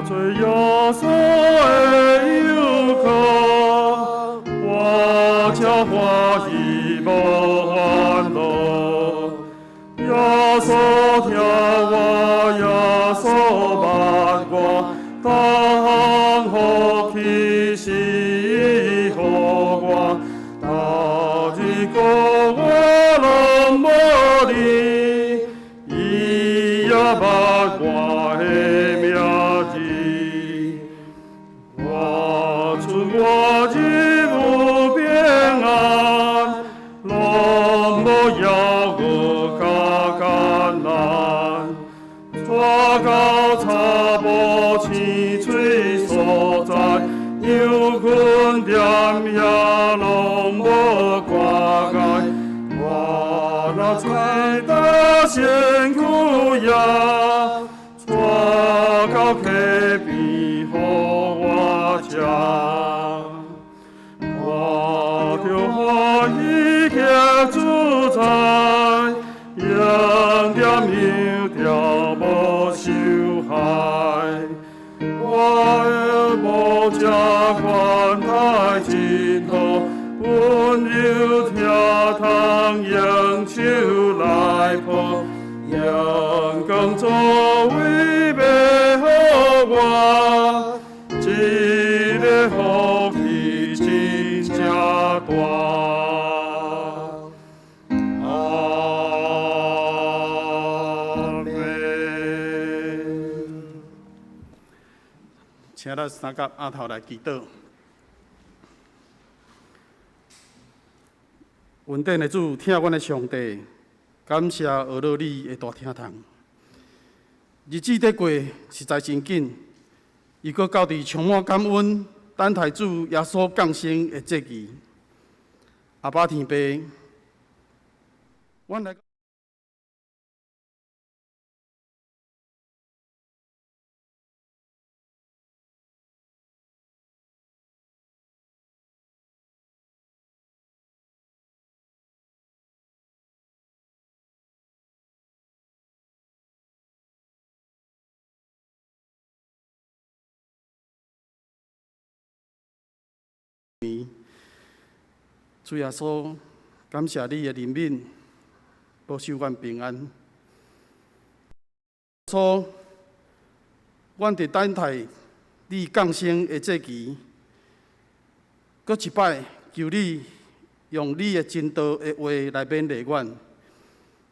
做耶穌的遊客，我才歡喜無煩惱。耶穌疼我，耶穌捌我，逐項福氣賜予我，逐日顧我攏無離，伊也捌我的名字。我出我入有平安，攏無猶豫佮艱難。帶到草埔青翠所在，羊群踮遐攏無掛礙。我若吹打身軀也，帶到溪邊予我食。我著歡喜行自在，用點油條無受害。我的牧者款待真好，溫柔疼痛用手來抱，陽光座位欲予我，這个福氣真正大。阿們。請咱三甲阿頭來祈禱。恩典的主，疼阮的上帝，感謝阿樂你的大疼痛。日子咧過實在真緊，又閣到佇充滿感恩，等待主耶穌降生的節期。阿爸天父，阮來。主耶穌，感謝你的憐憫，保守阮平安。主，阮佇等待你降生的節期，閣一擺求你用你的真道的話來勉勵阮，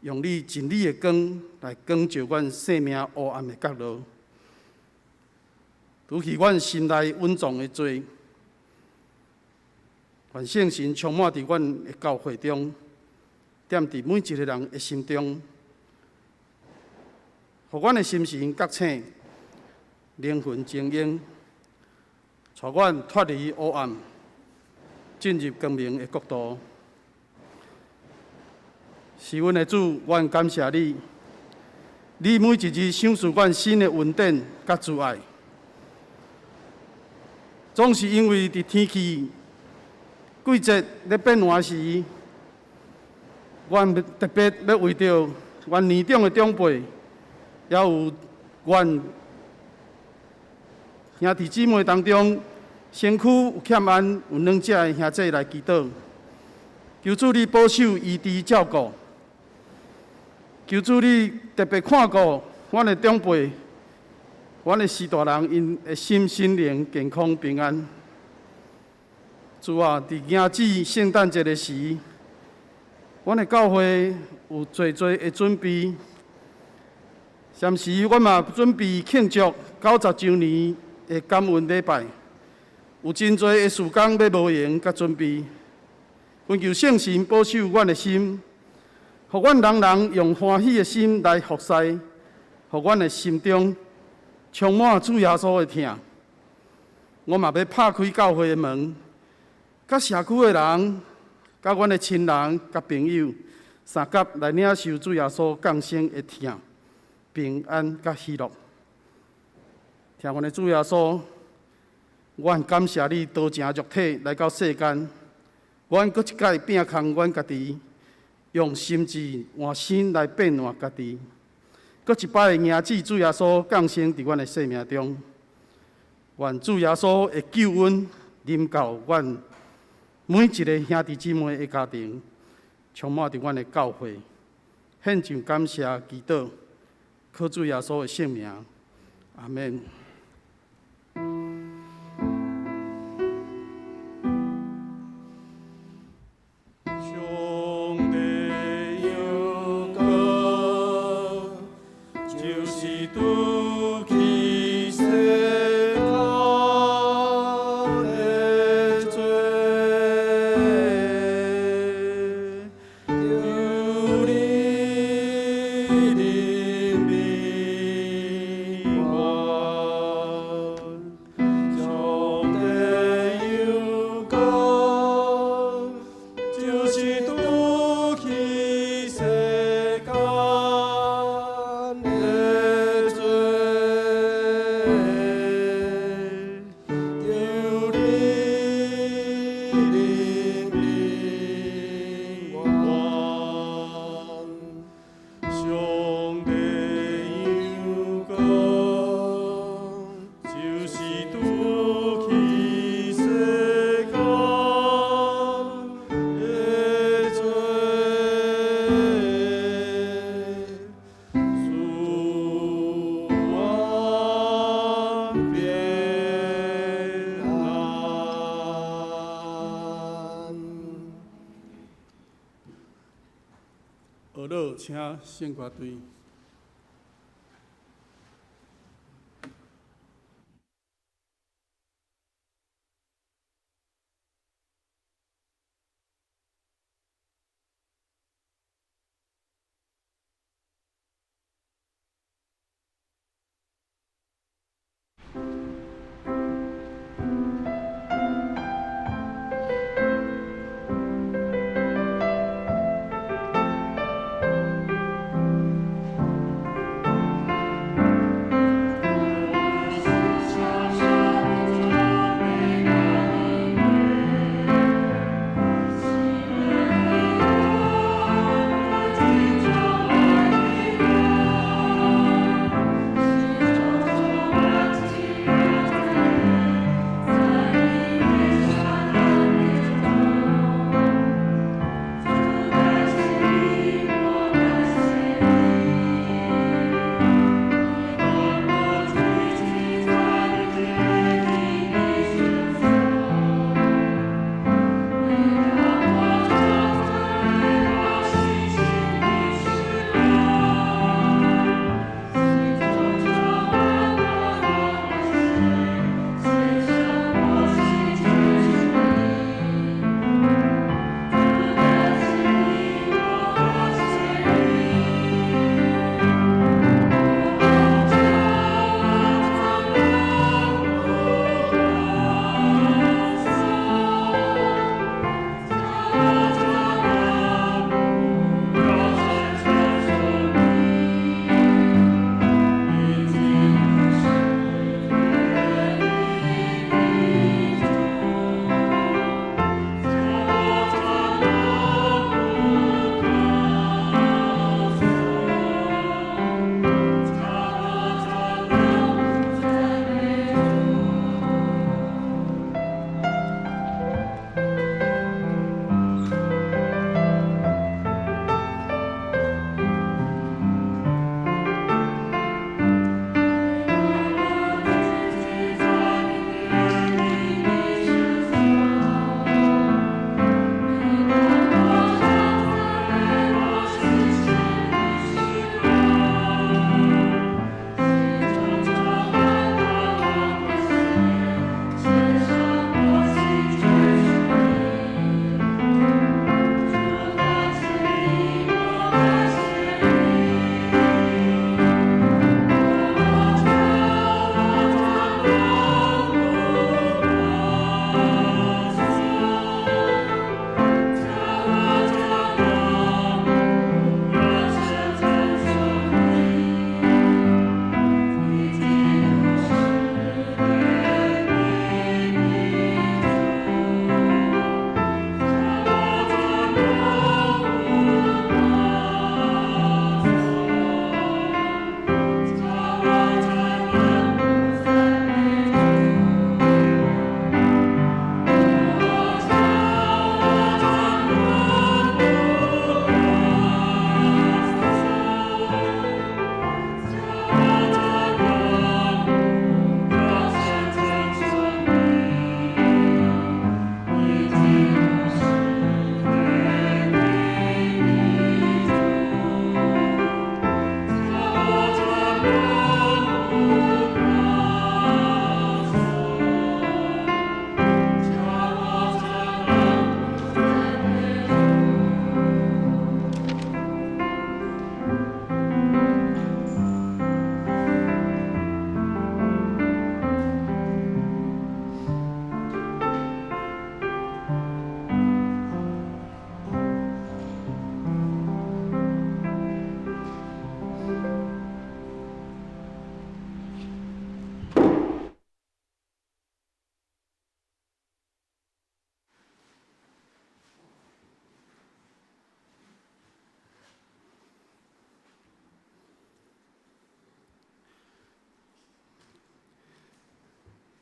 用你真理的光來光照阮生命黑暗的角落，除去阮心內隱藏的罪。願聖神充滿佇阮的教會中，踮佇每一個人的心中，予阮的心神覺醒，靈魂精英，帶阮脫離黑暗，進入光明的國度。是阮的主，阮感謝你，你每一日賞賜阮新的恩典佮慈愛，總是因為佇天氣季節咧變換時，阮特別欲為著阮年長的長輩，也有阮兄弟姊妹當中，身軀有欠安、有軟弱的兄弟來祈禱，求主你保守醫治照顧，求主你特別看顧阮的長輩、阮的序大人，𪜶的心身靈健康平安。主啊，佇迎接聖誕節的時，阮的教會有濟濟的準備。暫時，阮嘛準備慶祝90週年的感恩禮拜，有真濟的事工欲無閒佮準備。懇求聖神保守阮的心，予阮人人用歡喜的心來服侍，予阮的心中充滿主耶穌的疼。我嘛欲拍開教會的門，佮社區的人、佮阮的親人、佮朋友，相佮來領受主耶穌降生的疼、平安佮喜樂。疼阮的主耶穌，阮感謝你道成肉體來到世間，阮閣一擺摒空阮家己，用心志換身來變換家己，閣一擺迎接主耶穌降生佇阮的生命中。願主耶穌的救恩臨到阮每一个兄弟姊妹的家庭，充滿佇阮的教會。獻上感謝祈禱，靠主耶穌的聖名，阿們。上帝有光，就是拄去世間的罪，求你憐憫我。上帝有光，就是拄去世間的罪，求你憐憫我。上帝有光，就是拄去世間的罪，賜阮平安。學樂，請聖歌隊。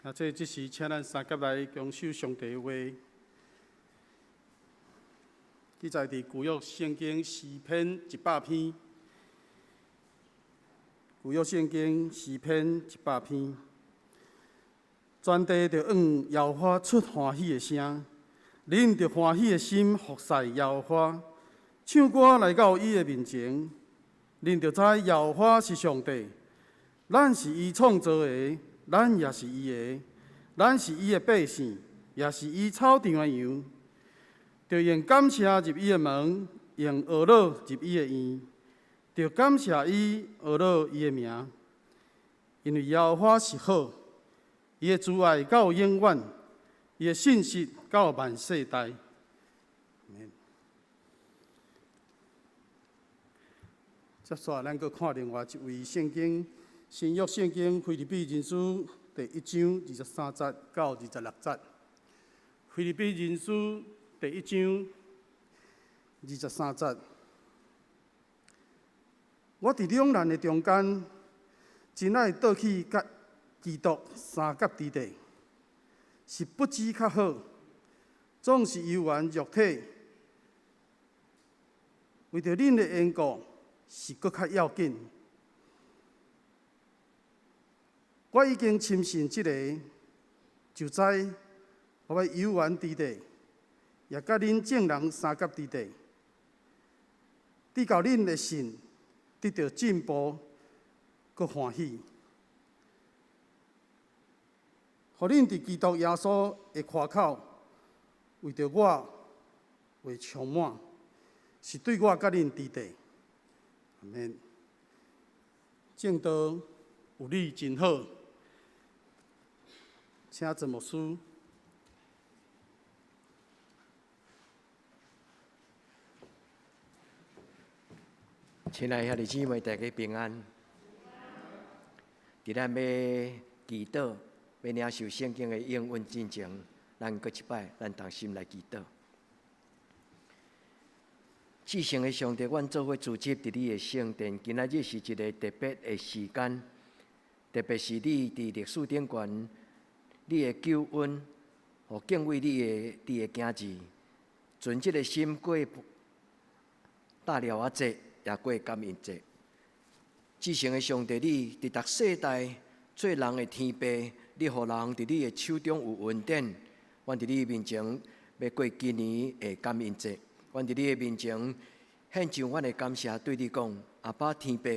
啊，這這時請咱三佮來共守上帝的話，記載佇舊約聖經詩篇100篇。舊約聖經詩篇一百篇，全地著向耶和華出歡喜的聲，恁著歡喜的心服侍耶和華，唱歌來到伊的面前，恁著知耶和華是上帝，咱是伊創造的，咱也是伊的，咱是伊的百姓，也是伊草場的羊。著用感謝入伊的門，用呵咾入伊的院，著感謝伊，呵咾伊的名，因為耶和華是好，伊的慈愛到永遠，伊的信實到萬世代。接續咱閣看另外一位聖經，新約聖經腓立比人書第一章23節到26節。腓立比人書第一章23節，我佇兩難的中間，真愛倒去佮基督相佮之地，是不知較好，總是猶原肉體，為著恁的緣故，是閣較要緊。我已經深信這个，就知我欲猶原佇地，也佮恁眾人相佮之地，直到恁的信得著進步，閣歡喜，予恁佇基督耶穌的誇口，為著我會充滿，是對我佮恁之地。阿們。證道有你真好，請曾牧師。親愛兄弟姊妹，大家平安。佇咱欲祈禱、欲領受聖經的應允進前，咱閣一擺，咱同心來祈禱。至聖的上帝，阮做伙聚集佇你的聖殿，今仔日是一个特別的時間，特別是你佇歷史頂懸，你的救恩，予敬畏你的你的囝兒，存這个心過大寮仔節，也過感恩節。至聖的上帝，你佇逐世代做人的天父，你予人佇你的手中有恩典，阮佇你面前欲過今年的感恩節。阮佇你的面前獻上阮的感謝，對你講：阿爸天父，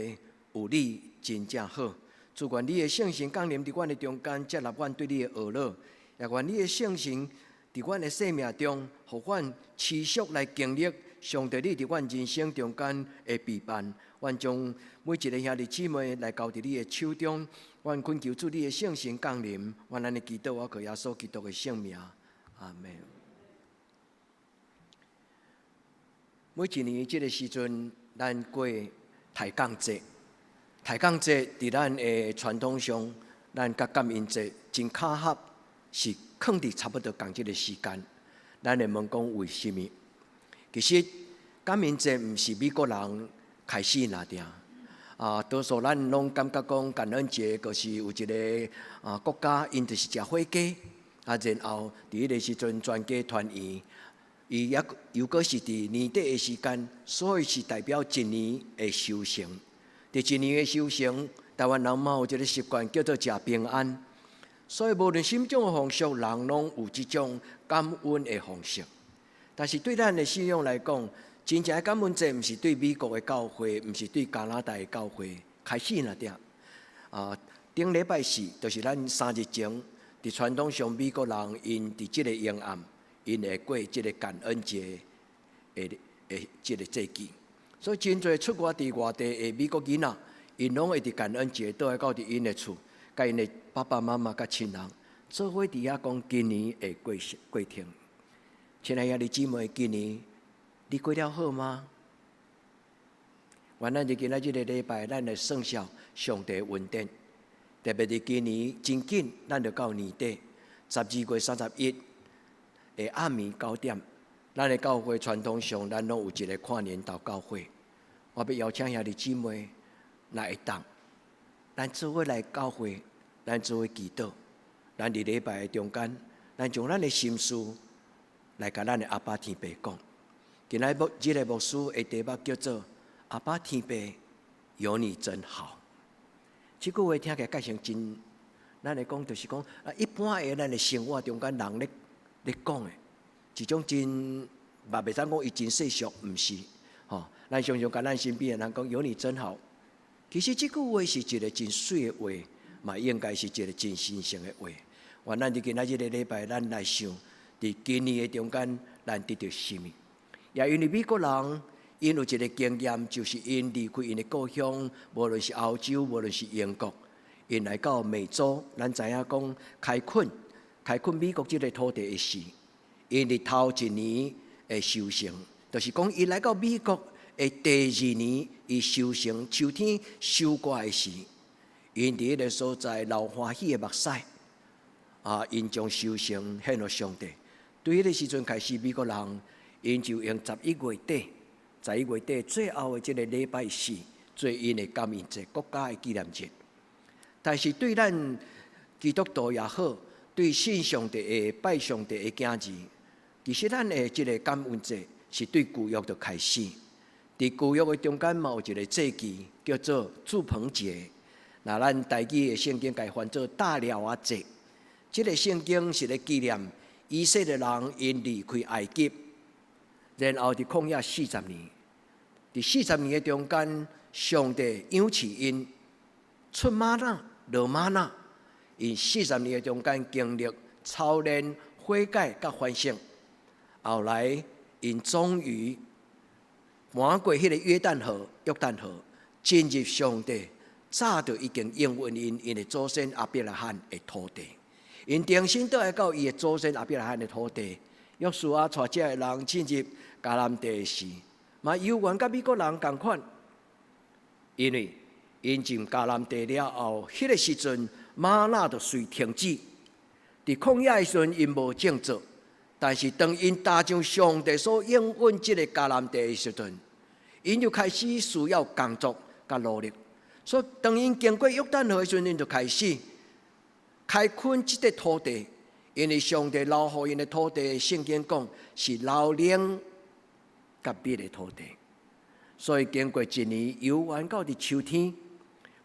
有你真正好。主願你的聖神降臨佇阮的中間，接納阮對你的呵咾；也願你的聖神佇阮的生命中，予阮持續來經歷上帝你佇阮人生中間的陪伴。阮將每一个兄弟姊妹來交佇你的手中，阮懇求主你的聖神降臨。阮按呢祈禱，我靠耶穌基督的聖名，阿們。每一年這个時陣，咱過抬槓節。抬槓節佇咱的傳統上，咱佮感恩節真巧合，是囥佇差不多仝這个時間。咱會問講為啥物？其實感恩節毋是美國人開始爾定。啊，多數咱攏感覺講感恩節，就是有一个啊國家，𪜶就是食火雞，啊，然後佇彼个時陣全家團圓。伊猶又閣是佇年底的時間，所以是代表一年的收成。佇一年的收成，台灣人嘛有一个習慣叫做食平安。所以無論啥物種的方式，人攏有這種感恩的方式。但是對咱的信仰來講，真正的感恩節毋是對美國的教會，毋是對加拿大的教會開始爾定。啊，頂禮拜四就是咱三日前，佇傳統上美國人𪜶佇這个陰暗。𪜶會過這个感恩節的的這个節期，所以真濟出外佇外地的美國囡仔，𪜶攏會佇感恩節倒來到佇𪜶的厝，佮𪜶的爸爸媽媽佮親人做伙佇遐講今年的過過程。親愛兄弟姊妹，今年你過了好嗎？願咱佇今仔這个禮拜，咱來算數上帝恩典，特別佇今年真緊，咱就到年底12月31。的暗暝9點，咱的教會傳統上，咱攏有一个跨年禱告會。我欲邀請兄弟姊妹來會當，咱做伙來教會，咱做伙祈禱，咱佇禮拜的中間，咱將咱的心事來共咱的阿爸天父講。今仔日這个牧師的題目叫做“阿爸天父有你真好”。這句話聽起來蓋成真，咱來講就是講啊，一般的咱的生活中間人咧講的，一種真嘛袂使講伊真世俗，毋是吼。咱常常共咱身邊的人講有你真好，其實這句話是一个真媠的話，嘛應該是一个真神聖的話。願咱佇今仔日个禮拜，咱來想，佇今年的中間，咱得著啥物？也因為美國人，𪜶有一个經驗，就是𪜶離開𪜶的故鄉，無論是歐洲，無論是英國，𪜶來到美洲，咱知影講開墾、開墾美國這个土地的時，𪜶佇頭一年的收成，就是講伊來到美國的第二年，伊收成秋天收割的時，𪜶佇彼个所在流歡喜的目屎，啊，𪜶將收成獻予上帝。對彼个時陣開始，美國人𪜶就用11月底，十一月底最後的這个禮拜四做𪜶的感恩節，國家的紀念日。但是對咱基督徒也好，對信上帝的拜上帝的囝兒，其實咱的這个感恩節是對舊約就開始。佇舊約的中間嘛有一个節期叫做住棚節。那咱台語的聖經共翻做大寮仔節。這个聖經是咧紀念以色列人𪜶離開埃及，然後佇曠野四十年。佇四十年的中間，上帝養飼𪜶出嗎哪，落嗎哪。𪜶四十年的中間經歷操練、悔改佮反省。後來，𪜶終於橫過彼个約旦河，約旦河進入上帝早就已經應允𪜶𪜶的祖先亞伯拉罕的土地。𪜶重新倒來到伊的祖先亞伯拉罕的土地，約書亞帶遮的人進入迦南地時，嘛猶原佮美國人仝款，因為𪜶進迦南地了後，彼个時陣嗎哪就隨停止。佇曠野的時陣，𪜶無種作，但是當𪜶踏上上帝所應允這个迦南地的時陣，𪜶就開始需要工作佮努力。所以當𪜶經過約旦河的時陣，𪜶就開始開墾這个土地，因為上帝留予𪜶的土地，聖經講是流奶佮蜜的土地。所以經過一年，猶原到佇秋天，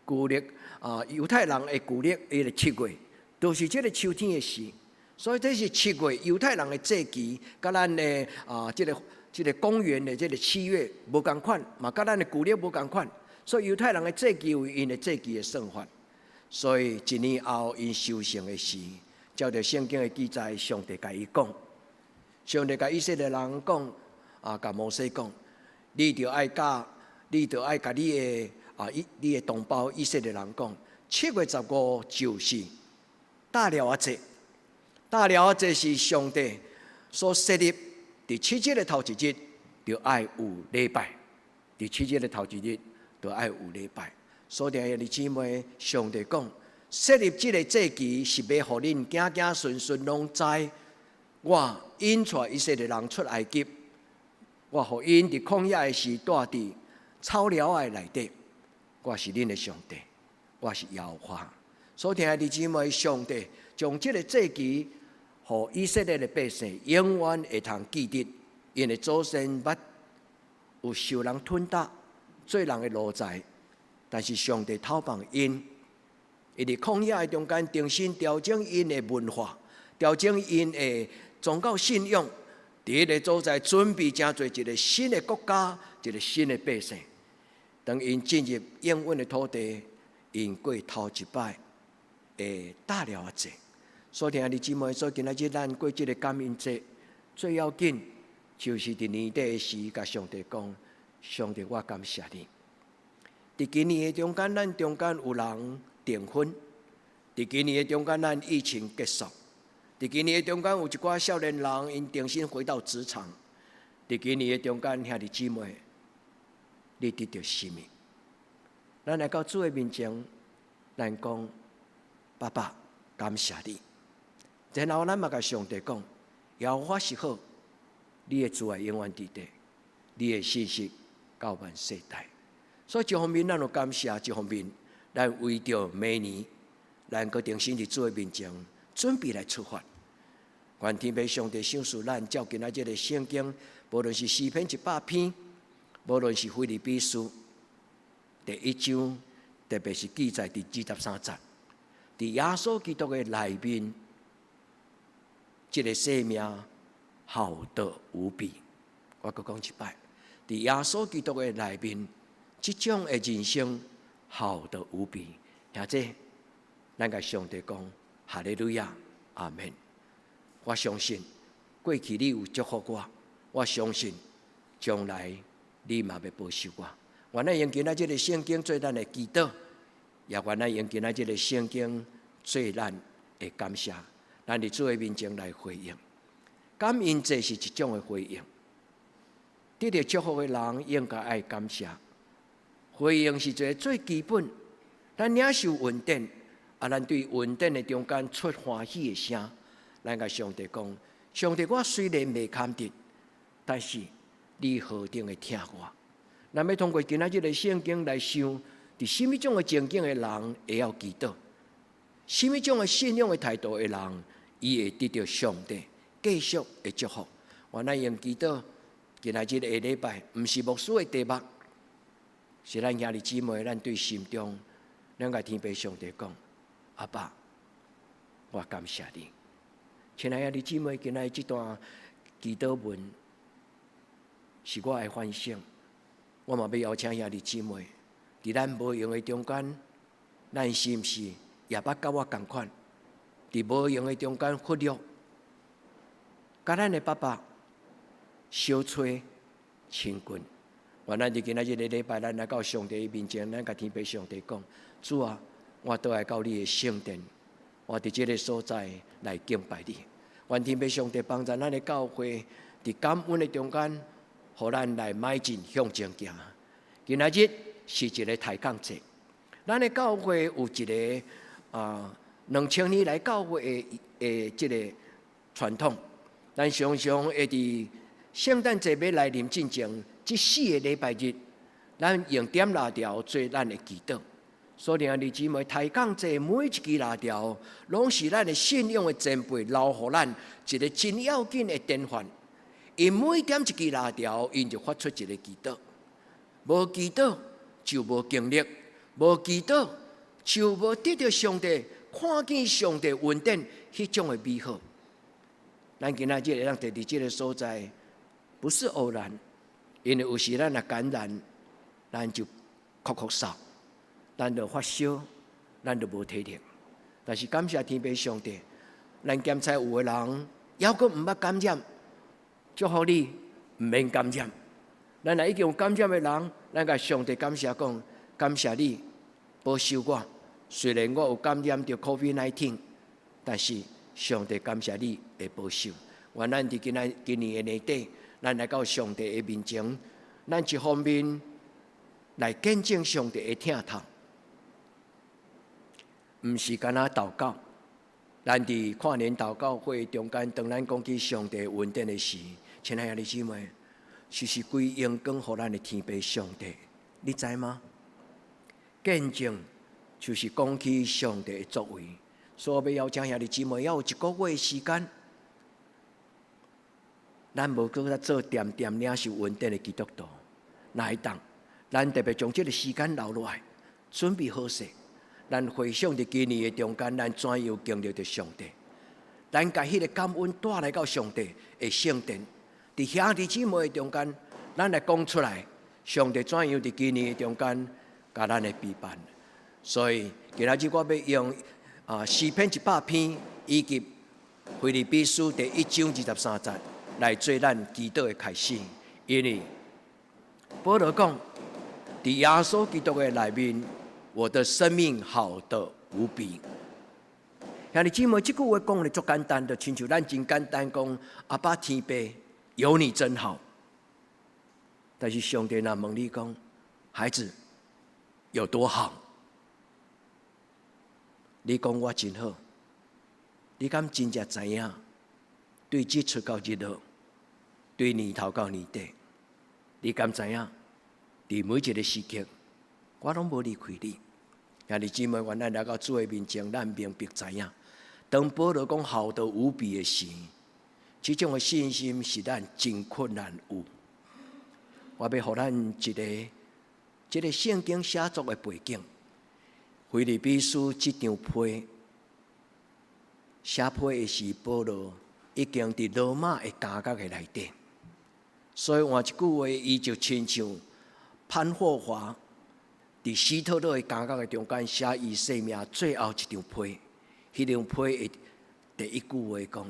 舊曆啊，猶太人的舊曆彼个七月，就是這个秋天的時。所以這是七月猶太人的節期，佮咱的啊，這个公元的這个7月無仝款，嘛佮咱的舊曆無仝款。所以猶太人的節期有𪜶的節期的算法。所以一年後𪜶收成的時，照著聖經的記載，上帝共伊講，上帝共以色列人講，啊，共摩西講，你著愛共你的啊，你的同胞以色列人講，7月15就是大寮仔節，大寮仔節是上帝所設立，佇七日的頭一日著愛有禮拜，佇七日的頭一日著愛有禮拜。所以兄弟姊妹，上帝講，設立這个節期是欲予恁子子孫孫攏知，我引帶以色列人出埃及，我予𪜶佇曠野的時蹛佇草寮仔內底，我是恁的上帝，我是耶和華。所以兄弟姊妹，上帝將這个節期，予以色列的百姓永遠會通記得，𪜶的祖先捌有受人吞打，做人的奴才。但是上帝透放𪜶，伊佇曠野的中間重新調整𪜶的文化，調整𪜶的宗教信仰，佇彼个所在準備成做一个新的國家，一个新的百姓。當𪜶進入應允的土地，𪜶過頭一擺的大寮仔節。所以兄弟姊妹，所以今仔日咱過這个感恩節，最要緊就是佇年底的時，共上帝講：上帝，我感謝你。佇今年的中間，咱中間有人訂婚；佇今年的中間，咱疫情結束；佇今年的中間，有一寡少年人𪜶重新回到職場；佇今年的中間，兄弟姊妹，你得著啥物？咱來到主的面前，咱講：爸爸，感謝你。然後咱嘛共上帝講：耶和華是好，你的慈愛永遠佇底，你的信實到萬世代。所以一方面咱有感謝，一方面咱為著明年，咱閣重新佇主的面前，準備來出發。願天父上帝賞賜咱，照今仔這个聖經，無論是詩篇100篇，無論是腓立比書第一章，特別是記載佇23節，佇耶穌基督的內面，這个生命好得無比。我閣講一擺，佇耶穌基督的內面，這種的人生好得無比。兄弟，咱共上帝講，哈利路亞，阿門。我相信過去你有祝福我，我相信將來你嘛欲保守我。願咱用今仔這个聖經做咱的祈禱，也願咱用今仔這个聖經做咱的感謝。咱佇主的面前來回應，感恩節是一種的回應。得著祝福的人應該愛感謝。回應是一个最基本。咱領受恩典，啊，咱對恩典的中間出歡喜的聲。咱共上帝講：上帝，我雖然袂堪得，但是你何等的疼我。咱欲通過今仔這个聖經來想，佇啥物種的情景的人會曉祈禱，啥物種的信仰的態度的人，伊會得著上帝繼續的祝福。願咱用祈禱，今仔這个下禮拜，毋是牧師的題目，是咱兄弟姊妹，咱對心中，咱共天父上帝講：阿爸，我感謝你。親愛的兄弟姊妹，今仔這段祈禱文是我的反省，我嘛欲邀請兄弟姊妹，佇咱無閒的中間，咱是毋是也捌佮我仝款？佇無閒的中間忽略，佮咱的爸爸相揣親近。願咱佇今仔這个禮拜，咱來到上帝面前，咱共天父上帝講：主啊，我倒來到你的聖殿，我佇這个所在來敬拜你。願天父上帝幫助咱的教會，佇感恩的中間，予咱來邁進向前行。今仔日是一个抬槓節，咱的教會有一个2000年來教會的這个傳統，咱常常會佇聖誕節欲來臨進前，這四个禮拜日，咱用點蠟燭做咱的祈禱。所以兄弟姊妹，抬槓節每一支蠟燭，攏是咱的信仰的前輩留予咱一个真要緊的典範。𪜶每點一支蠟燭，𪜶就發出一个祈禱。無祈禱就無經歷，無祈禱就無得著上帝看見上帝恩典彼種的美好。咱今仔日會當佇佇這个所在，不是偶然，因為有時咱若感染，咱就咳咳嗽。咱就發燒，咱就無體力。但是感謝天父上帝，咱檢測有的人猶閣毋捌感染，祝福你毋免感染。咱若已經有感染的人，咱共上帝感謝講，感謝你保守我。雖然我有感染著 COVID-19，但是上帝感謝你的保守。願咱佇今仔今年的年底，咱來到上帝的面前，咱一方面來見證上帝的疼痛。毋是干焦禱告，咱佇跨年禱告會中間，當咱講起上帝恩典的時，親愛的姊妹，就是歸榮光予咱的天父上帝，你知嗎？見證就是講起上帝的作為，所以欲邀請兄弟姊妹，猶有一个月的時間，咱無閣咧做恬恬領受恩典的基督徒，若會當，咱特別將這个時間留落來，準備好勢。咱回想佇今年的中間，咱怎樣經歷著上帝？咱共彼个感恩帶來到上帝的聖殿，佇兄弟姊妹的中間，咱來講出來，上帝怎樣佇今年的中間共咱的陪伴。所以今仔日我欲用詩篇100篇以及腓立比書第一章23節來做咱祈禱的開始，因為保羅講，佇耶穌基督的內面，我的生命好得無比。兄弟姊妹，這句話講得足簡單，就親像咱真簡單講，阿爸天父有你真好。但是上帝若問你講，孩子有多好？你講我真好，你敢真正知影？對日出到日落，對年頭到年底，你敢知影？佇每一个時刻，我攏無離開你。兄弟姊妹，願咱來到主的面前，咱明白知影，當保羅講好得無比的時，這種的信心是咱真困難有。我欲予咱一个這個聖經寫作的背景，腓立比書這張批寫批的是保羅已經佇羅馬的監獄的內底，所以換一句話，伊就親像潘霍華佇希特勒的監獄的中間寫伊生命最後一張批，彼張批的第一句話講：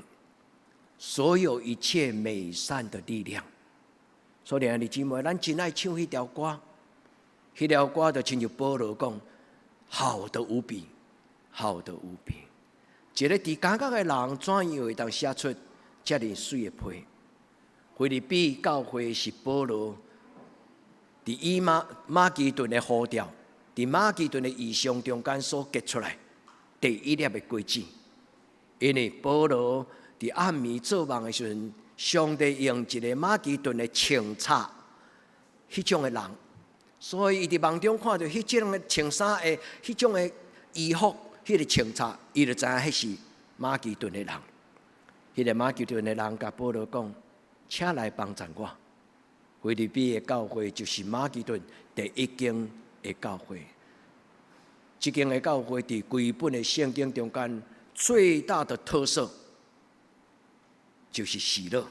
所有一切美善的力量。所以兄弟姊妹，咱真愛唱彼條歌，彼條歌就親像保羅講：好得無比，好得無比。一個佇監獄的人，怎樣會當寫出遮爾媠的批？腓立比教會是保羅佇以馬馬其頓的呼召，佇馬其頓的異象中間所結出來第一粒的果子。因為保羅佇暗暝做夢的時陣，上帝用一個馬其頓的穿插彼種的人，所以伊佇夢中看著彼種的穿衫的彼種的衣服，彼個穿插，伊就知影彼是馬其頓的人。彼個馬其頓的人共保羅講：請來幫贊我。腓立比的教會就是馬其頓第一間的教會。這間的教會佇規本的聖經中間最大的特色就是喜樂。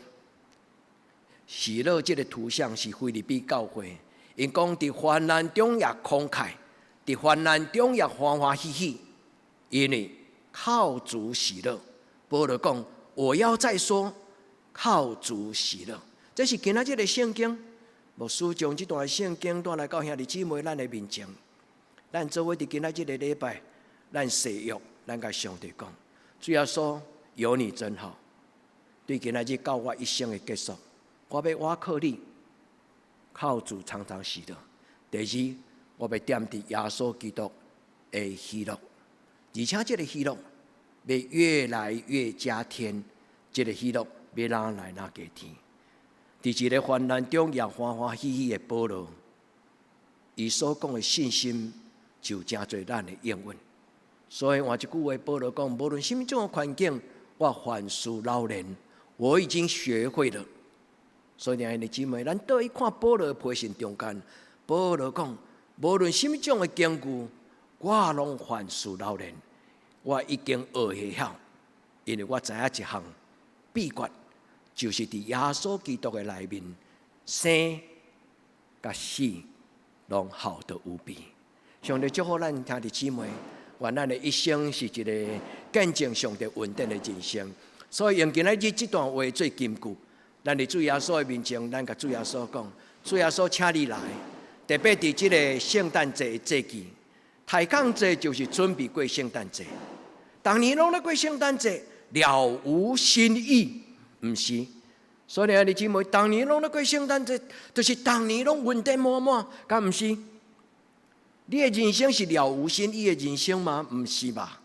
喜樂這個圖像是腓立比教會，𪜶講佇患難中也慷慨，佇患難中也歡歡喜喜，因為靠主喜樂。保羅講：我要再說，靠主喜樂。這是今仔日的聖經，牧師將這段聖經帶來到兄弟姊妹咱的面前，咱做伙佇今仔這個禮拜，咱誓約，咱共上帝講，主耶穌有你真好。對今仔日到我一生的結束，我欲倚靠你，靠主常常喜樂。第二，我欲踮佇耶穌基督的喜樂，而且這個喜樂欲越來越加添，這個喜樂欲愈來愈加添。佇一個患難中也歡歡喜喜的保羅，伊所講的信心就誠濟咱的應允。所以換一句話，保羅講，無論啥物種的環境，我凡事老練，我已經學會了。所以兄弟姊妹，咱倒去看保羅的批信中間，保羅講，無論啥物種的境遇，我攏凡事老練，我已經學會曉，因為我知影一項秘訣，就是佇耶穌基督的內面，生佮死攏好得無比。上帝祝福咱兄弟姊妹，願咱的一生是一個見證上帝恩典的人生。所以用今仔日這段話做金句，咱佇主耶穌的面前，咱共主耶穌講：主耶穌，請你來。特別佇這個聖誕節的節期，抬槓節就是準備過聖誕節。逐年攏咧過聖誕節，了無新意，毋是？所以兄弟姊妹，逐年攏咧過聖誕節，就是逐年攏恩典滿滿，敢毋是？你的人生是了無新意的人生嗎？毋是吧？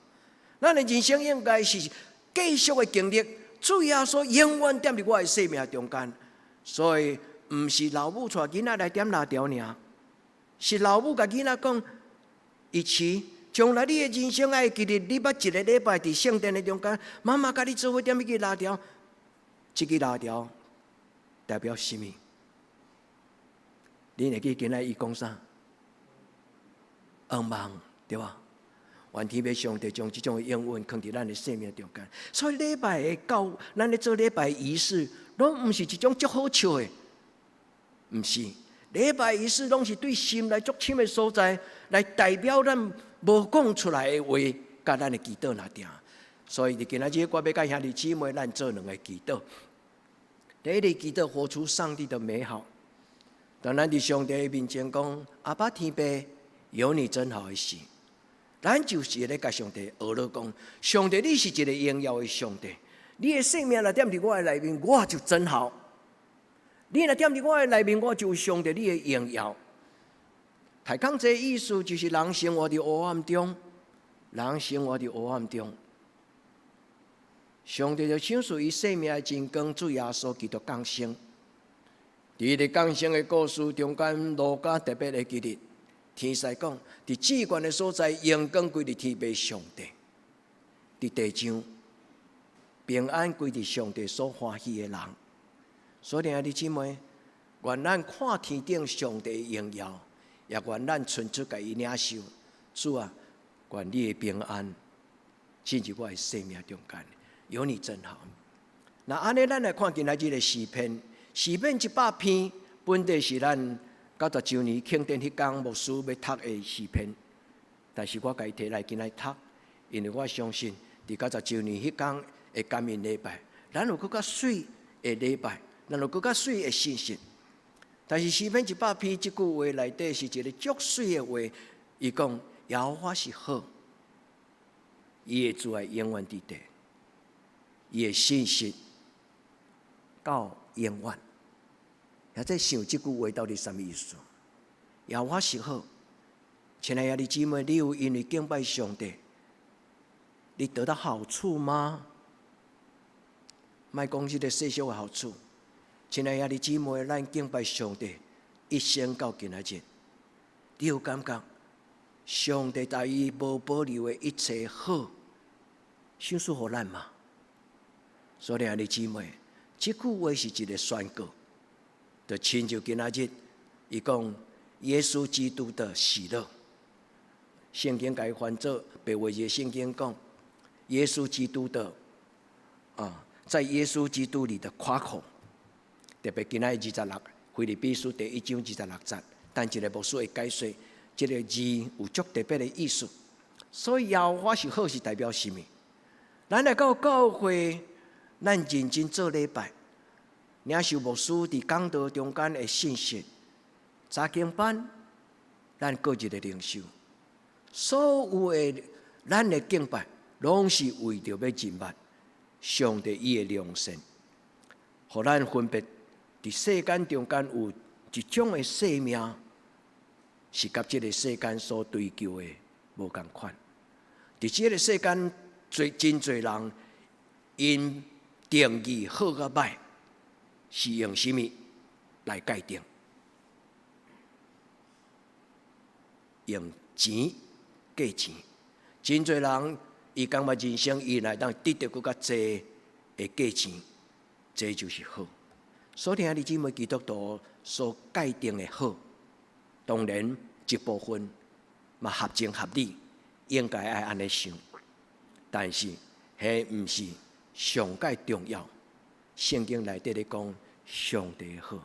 咱的人生應該是繼續的經歷，主耶穌永遠踮佇我的生命中間，所以毋是老母帶囡仔來點蠟燭爾，是老母共囡仔講，一起將來你的人生愛記得，你捌一個禮拜佇聖殿的中間，媽媽共你做伙點彼支蠟燭，這支蠟燭代表啥物？你會記今仔伊講啥？願望對吧？願天父上帝將這種應允囥佇咱的生命中間。所以禮拜的教，咱咧做禮拜儀式，攏毋是一種足好笑的，毋是。禮拜儀式攏是對心內足深的所在，來代表咱無講出來的話，佮咱的祈禱若定。所以佇今仔日，我欲佮兄弟姊妹，咱做兩个祈禱。第一个祈禱，活出上帝的美好。當咱佇上帝面前講：阿爸天父，有你真好的時，咱就是咧共上帝學咧講：上帝，你是一個榮耀的上帝，你的生命若踮佇我的內面，我就真好。你若踮佇我的內面，我就有上帝你的榮耀。提講這個意思就是人生活佇黑暗中，人生活佇黑暗中，上帝就賞賜伊生命的真光，主耶穌基督降生。佇彼個降生的故事中間，路加特別會記得，天使講，佇至懸的所在，榮光歸佇天父上帝。佇地上，平安歸佇上帝所歡喜的人。所以，兄弟姊妹，願咱看天頂上帝的榮耀，也願咱伸出共伊領受。主啊，願你的平安進入我的生命中間，有你真好。若按呢，咱來看今仔日的詩篇，詩篇100篇，本底是咱90週年慶典彼工牧師欲讀的詩篇，但是我共伊提來今仔讀，因為我相信佇90週年彼工的感恩禮拜，咱有閣較媠的禮拜，咱有閣較媠的信息。但是詩篇一百篇這句話內底是一个足媠的話，伊講耶和華是好，伊的慈愛永遠佇地，伊的信實到永遠。也在想這句話到底啥物意思？耶和華是好，親愛的兄弟姊妹，你有因為敬拜上帝，你得到好處嗎？莫講這个世俗的好處。親愛的兄弟姊妹，咱敬拜上帝，一生到今仔日，你有感覺上帝對伊無保留的一切好，賞賜予咱嗎？所以兄弟姊妹，這句話是一个宣告。就親像今仔日，伊講耶穌基督的喜樂，聖經共伊翻做白話字聖經講耶穌基督的啊，在耶穌基督裡的誇口，特別今仔日26，腓立比書第一章26節，等一下牧師會解說，這个字有足特別的意思。所以耶和華是好是代表啥物？咱來到教會，咱認真做禮拜。領受牧師佇講道中間的信息，查經班，咱各自的靈修，所有的咱的敬拜，攏是為著欲認捌上帝伊的良善，予咱分別佇世間中間有一種的生命，是佮這个世間所追求的無仝款。佇這个世間，濟真濟人𪜶定義好佮歹，是用啥物來界定？用錢計錢。真濟人伊感覺人生伊會當得著閣較濟的價錢，這就是好。所以兄弟姊妹，基督徒所界定的好，當然一部分嘛合情合理，應該愛按呢想。但是，彼毋是上蓋重要。聖經內底咧講上帝好，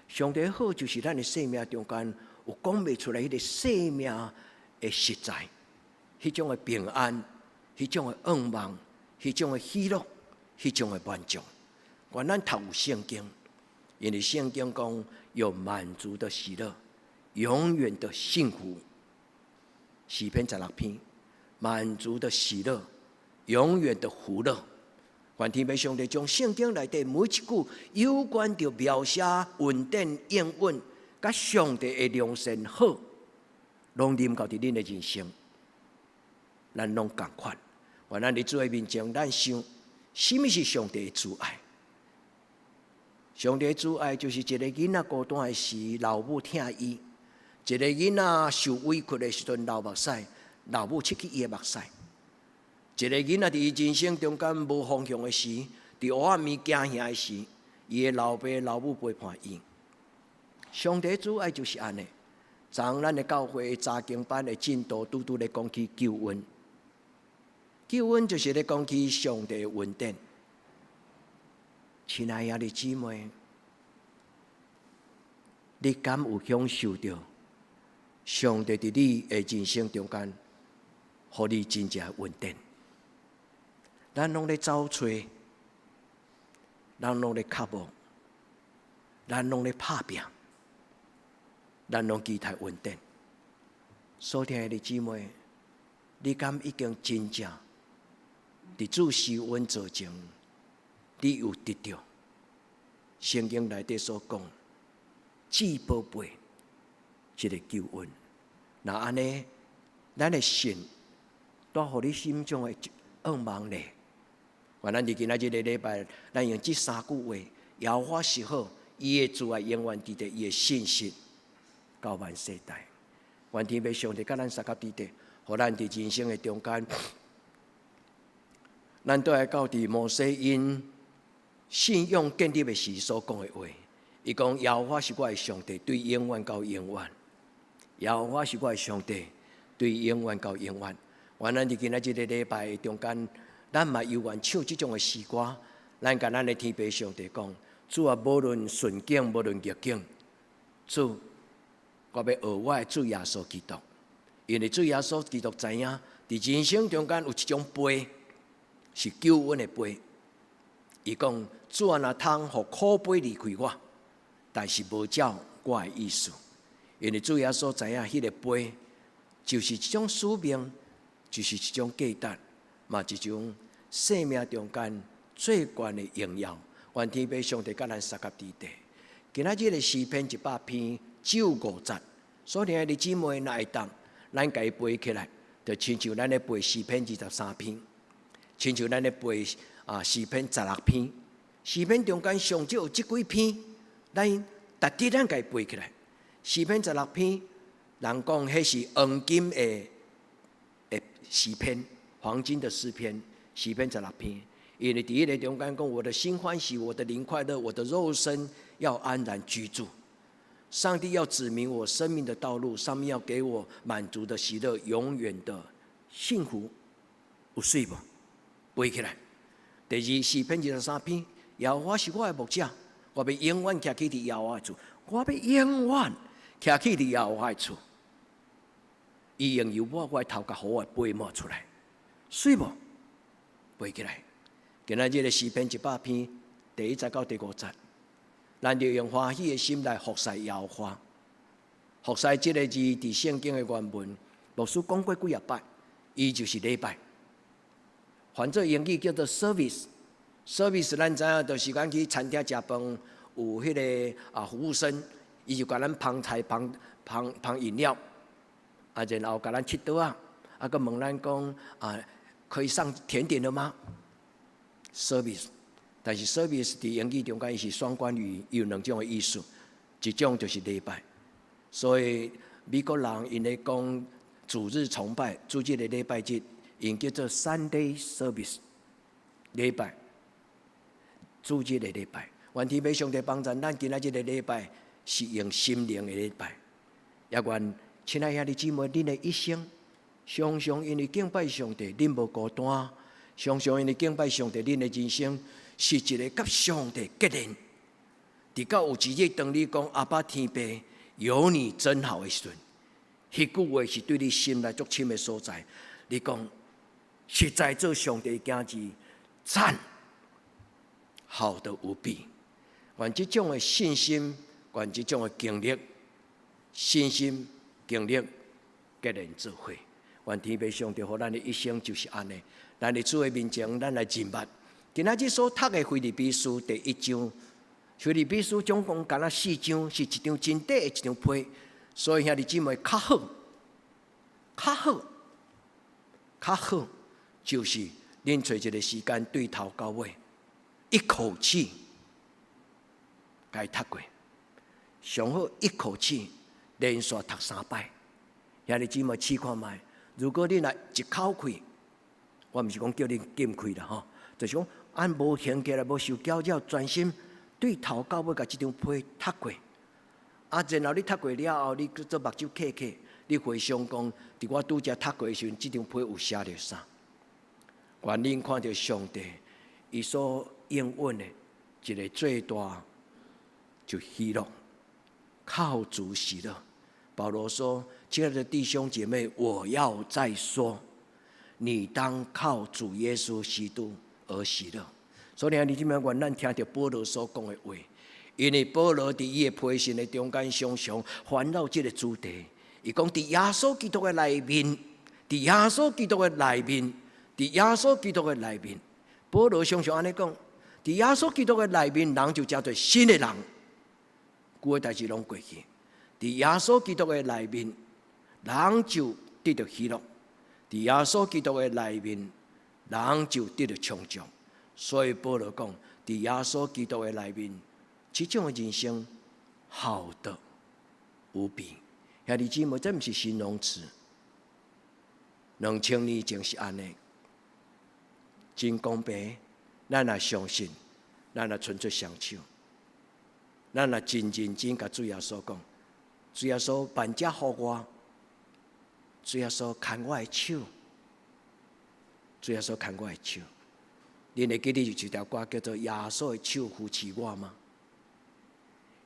上帝好就是咱的生命中間有講袂出來彼个生命的實在，彼種的平安，彼種的向望，彼種的喜樂，彼種的滿足。願咱讀有聖經，因為聖經講有滿足的喜樂，永遠的幸福。詩篇16篇，滿足的喜樂，永遠的福樂。願天父上帝將聖經內底每一句有關著描寫恩典應允，佮上帝的良善好，攏臨到佇恁的人生，咱攏仝款。願咱佇主的面前，咱想，啥物是上帝的慈愛？上帝的慈愛就是一个囡仔孤單的時，老母疼伊；一个囡仔受委屈的時陣流目屎，老母拭去伊的目屎。一个囡仔佇伊人生中間無方向的時，佇黑暗暝驚嚇的時，伊的老爸老母陪伴伊。上帝慈愛就是按呢。昨咱的教會查經班的進度拄拄咧講起救恩，救恩就是咧講起上帝的恩典。親愛的兄弟姊妹，你敢有享受著上帝佇你的人生中間，予你真正的恩典？咱攏咧走揣，咱攏咧敲門，咱攏咧拍拚，咱攏期待恩典。所疼的姊妹，你敢已經真正佇主施恩座前，你有得著聖經內底所講至寶貝這个救恩？若按呢，咱的信帶予你心中的向望呢？願咱佇今仔這个禮拜，咱用這三句話：耶和華是好，伊的慈愛永遠佇地，伊的信實到萬世代。願天父上帝佮咱相佮佇地，予咱佇人生的中間，咱倒來到佇摩西𪜶信仰建立的時所講的話，伊講耶和華是我的上帝，對永遠到永遠。耶和華是我的上帝，對永遠到永遠。願咱佇今仔這個禮拜中間，咱嘛猶願唱這種的詩歌，咱共咱的天父上帝講：主啊，無論順境，無論逆境，主，我欲學我的主耶穌基督，因為主耶穌基督知影，佇人生中間有一種杯是救恩的杯。伊講：主啊，若通予苦杯離開我，但是無照我的意思。因為主耶穌知影，彼個杯就是一種使命，就是一種價值，嘛一種生命中間最懸的榮耀。願天父上帝佮咱相佮佇地。今仔日的詩篇100篇只有五節，所以兄弟姊妹若會當，咱共伊背起來，就親像咱咧背詩篇23篇，親像咱咧背詩篇16篇。詩篇中間上少有這幾篇，咱逐日咱共伊背起來。詩篇十六篇，人講彼是黃金的詩篇，黃金的詩篇，詩篇十六篇。因為佇彼個中間講，我的心歡喜，我的靈快樂，我的肉身要安然居住。上帝要指明我生命的道路，上面要給我滿足的喜樂，永遠的幸福。有媠無？背起來。第二，詩篇23篇，耶和華是我的牧者，我欲永遠徛起佇耶和華的厝，我欲永遠徛起佇耶和華的厝。伊用油抹我的頭殼，予我的杯滿出來，媠無？背起來。今仔日的詩篇100篇第一節到第五節，咱就用歡喜的心來服侍耶和華。服侍這個字，佇聖經的原文，牧師講過幾仔擺，伊就是禮拜。翻做英語叫做 service。service 咱知影，就是講去餐廳食飯，有彼個服務生，伊就共咱捧菜、捧捧捧飲料，然後共咱切桌仔，閣問咱講啊，可以上甜點了嗎？service，但是 service 佇英語中間伊是雙關語，有兩種的意思，一種就是禮拜。所以美國人𪜶咧講主日崇拜，主日的禮拜日，𪜶叫做 Sunday service，禮拜，主日的禮拜。願天父上帝幫助咱，今仔這個禮拜是用心靈的禮拜。也願親愛兄弟姊妹，恁的一生常常因為敬拜上帝，恁無孤單；常常因為敬拜上帝，恁的人生是一個佮上帝結連。直到有一日，當你講阿爸天父有你真好的時陣，彼句話是對你心內足深的所在。你講實在做上帝的囝兒，讚，好得無比。願這種的信心，願這種的經歷，信心經歷結連做伙。願天父上帝予咱的一生就是按呢。咱佇主的面前，咱來認捌。今仔日所讀的腓立比書第一章，腓立比書總共敢若四章，是一張真短的一張批。所以兄弟姊妹較好，較好，較好，就是恁揣一個時間對頭到尾，一口氣共伊讀過，上好一口氣連續讀三擺。兄弟姊妹試看覓，如果你若一口氣，我毋是講叫你禁氣啦吼，就是講按無閒起來，無受攪擾，專心對頭到尾共這張批讀過。然後你讀過了後，你閣做目睭瞌瞌，你回想講，佇我拄才讀過的時陣，這張批有寫著啥？願恁看著上帝，伊所應允的一個最大就喜樂，靠主喜樂。保羅說：“親愛的弟兄姐妹，我要再說，你當靠主耶穌基督而喜樂。”所以你這邊願咱聽著保羅所講的話，因為保羅佇伊的批信的中間，常常環繞這個主題。伊講佇耶穌基督的內面，佇耶穌基督的內面，佇耶穌基督的內面，保羅常常按呢講，佇耶穌基督的內面，人就成做新的人，舊的代誌攏過去。佇耶穌基督的內面，人就得著喜樂；佇耶穌基督的內面，人就得著充足。所以保羅講，佇耶穌基督的內面，這種的人生好得無比。兄弟姊妹，這毋是形容詞。2000年前是按呢，真公平。咱若相信，咱若伸出雙手，咱若真認真共主耶穌講，主耶穌萬者予我，主耶穌牽我的手，主耶穌牽我的手。恁會記得有一條歌叫做《耶穌的手扶持我》嗎？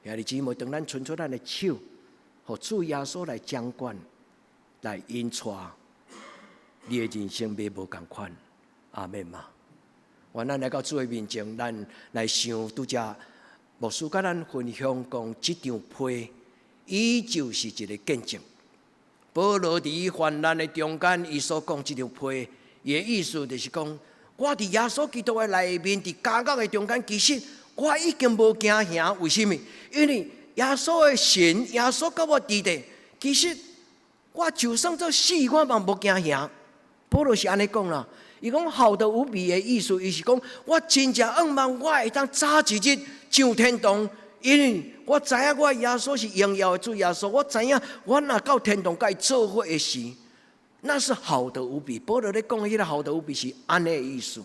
兄弟姊妹，當咱伸出咱的手，予主耶穌來掌管、來引帶，你的人生欲無仝款，阿們嗎？願咱來到主的面前，咱來想拄才牧師佮咱分享講，這張批，伊就是一個見證。保羅佇患難的中間，伊所講這張批，伊的意思就是講，我佇耶穌基督的內面，佇監獄的中間，其實我已經無驚嚇。為啥物？因為耶穌的神，耶穌佮我佇咧，其實我就算做死，我嘛無驚嚇。保羅是按呢講啦，伊講好得無比的意思，伊是講我真正向望我會當早一日上天堂，因為我知影我耶穌是榮耀的主耶穌，我知影我若到天堂佮伊做伙的時，那是好得無比。保羅咧講彼个好得無比是按呢的意思，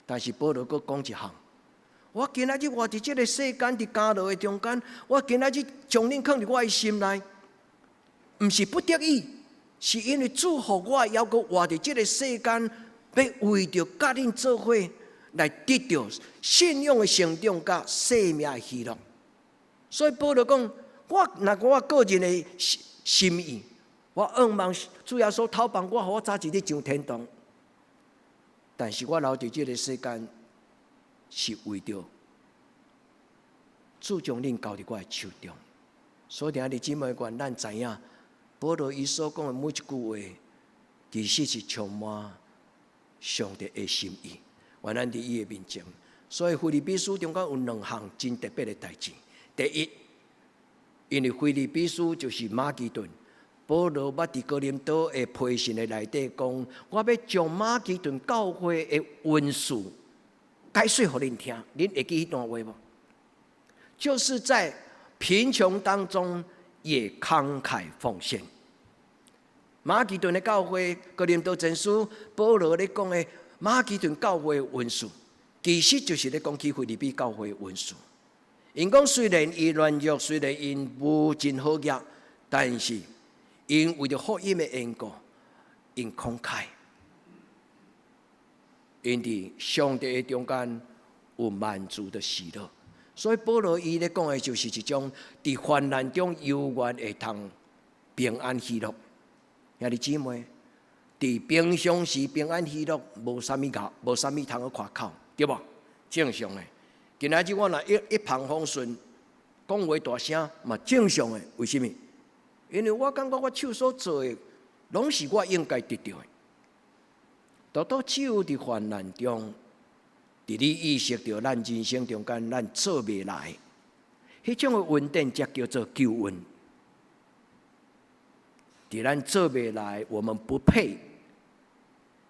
但是保羅閣講一項，我今仔日活佇這个世間，佇監牢的中間，我今仔日將恁囥佇我的心內，毋是不得已。是因為主予我猶閣活佇這个世間，欲為著佮恁做伙來得著信仰的成長佮生命的喜樂。所以保羅講，我若我個人的心意，我向望主耶穌透放我，予我早一日上天堂。但是我留佇這个世間，是為著主將恁交佇我的手中。所以，兄弟姊妹，願咱知影，保羅伊所講的每一句話，其實是充滿上帝的心意。願咱佇伊的面前，所以腓立比書中間有兩項真特別的代誌。第一，因為腓立比書就是馬其頓，保羅捌佇哥林多的批信的內底講，我欲將馬其頓教會的恩賜解說予恁聽，恁會記彼段話無？就是在貧窮當中也慷慨奉獻。馬其頓的教會，哥林多前書，保羅咧講的馬其頓教會的恩賜，其實就是咧講起腓立比教會的恩賜。𪜶講雖然伊軟弱，雖然𪜶無真好額，但是𪜶為著福音的緣故，𪜶慷慨，𪜶佇上帝的中間有滿足的喜樂。所以保羅伊咧講的就是一種佇患難中猶原會通平安喜樂。兄弟姊妹，佇平常時平安喜樂，無啥物𠢕，無啥物通好誇口，對無？正常的。今仔日我若一帆風順，講話大聲嘛正常的。為啥物？因為我感覺我手所做的，攏是我應該得著的。獨獨只有佇患難中，佇你意識著咱人生中間咱做袂來，彼種的恩典才叫做救恩。佇咱做袂來，我們不配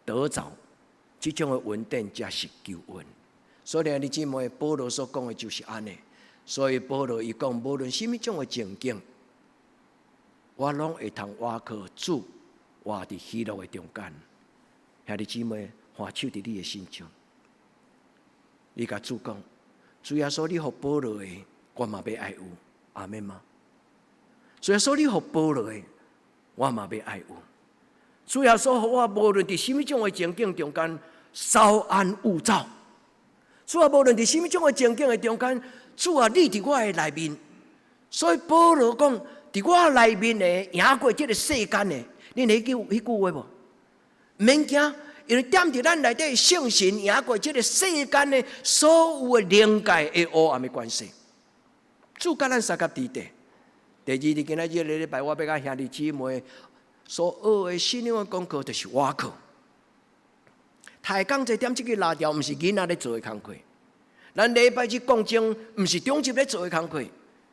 得著這種的恩典，才是救恩。所以，兄弟姊妹，保羅所講的就是按呢。所以保羅伊講，無論啥物種的情景，我攏會通倚靠主，活佇喜樂的中間。兄弟姊妹，按手佇你的身上，你共主講，主耶穌，你予保羅的，我嘛欲愛有，阿們嗎？主耶穌，你予保羅的，我嘛欲愛有。主耶穌予我無論佇啥物種的情境中間，稍安勿躁。主啊，無論佇啥物種的情境的中間，主啊，你佇我的內面。所以保羅講，佇我內面的贏過這个世間的，恁會記彼句話無？毋免驚，因為踮佇咱內底聖神贏過這个世間的所有的靈界的黑暗的權勢。主佮咱相佮佇咧。第二，佇今仔日個禮拜，我欲共兄弟姊妹所學的信仰的功課，就是倚靠。抬槓這點這个拉調，毋是囡仔咧做的工課。咱禮拜日講經，毋是長執咧做的工課，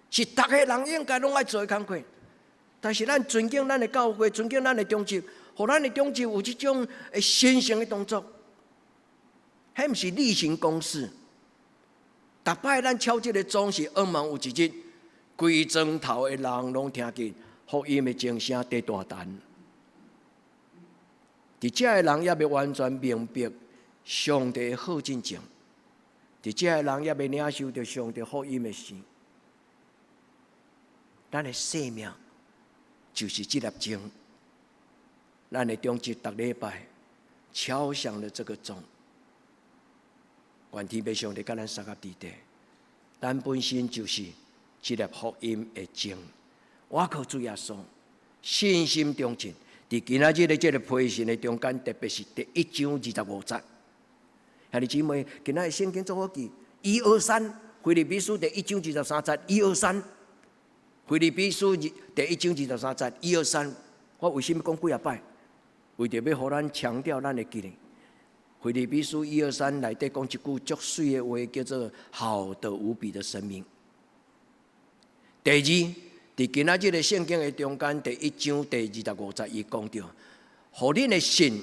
是逐个人應該攏愛做的工課。但是咱尊敬咱的教會，尊敬咱的長執，予咱的長執有這種神聖的動作，彼毋是例行公事。逐擺咱敲這个鐘，是向望有一日，規莊頭的人攏聽見福音的鐘聲佇大陳。佇遮的人猶未完全明白上帝好進前，佇遮的人猶未領受著上帝福音的時，咱的生命就是這粒鐘。咱的中節逐禮拜敲響了這個鐘，願天父上帝佮咱相佮佇底，咱本身就是這粒福音的鐘。倚靠主耶穌，信心長進。佇今仔日的這個培訓的中間，特別是第一章二十五節，兄弟姊妹，今仔日聖經做好記，一二三，腓立比書第一章二十三節，一二三，腓立比書第一章二十三節，一二三。我為什麼講幾仔擺？為著欲予咱強調咱會記得。腓立比書一二三內底講一句足媠的話，叫做“好的無比的生命”。第二，佇今仔日的聖經的中間，第一章第二十五節，伊講著，予恁的信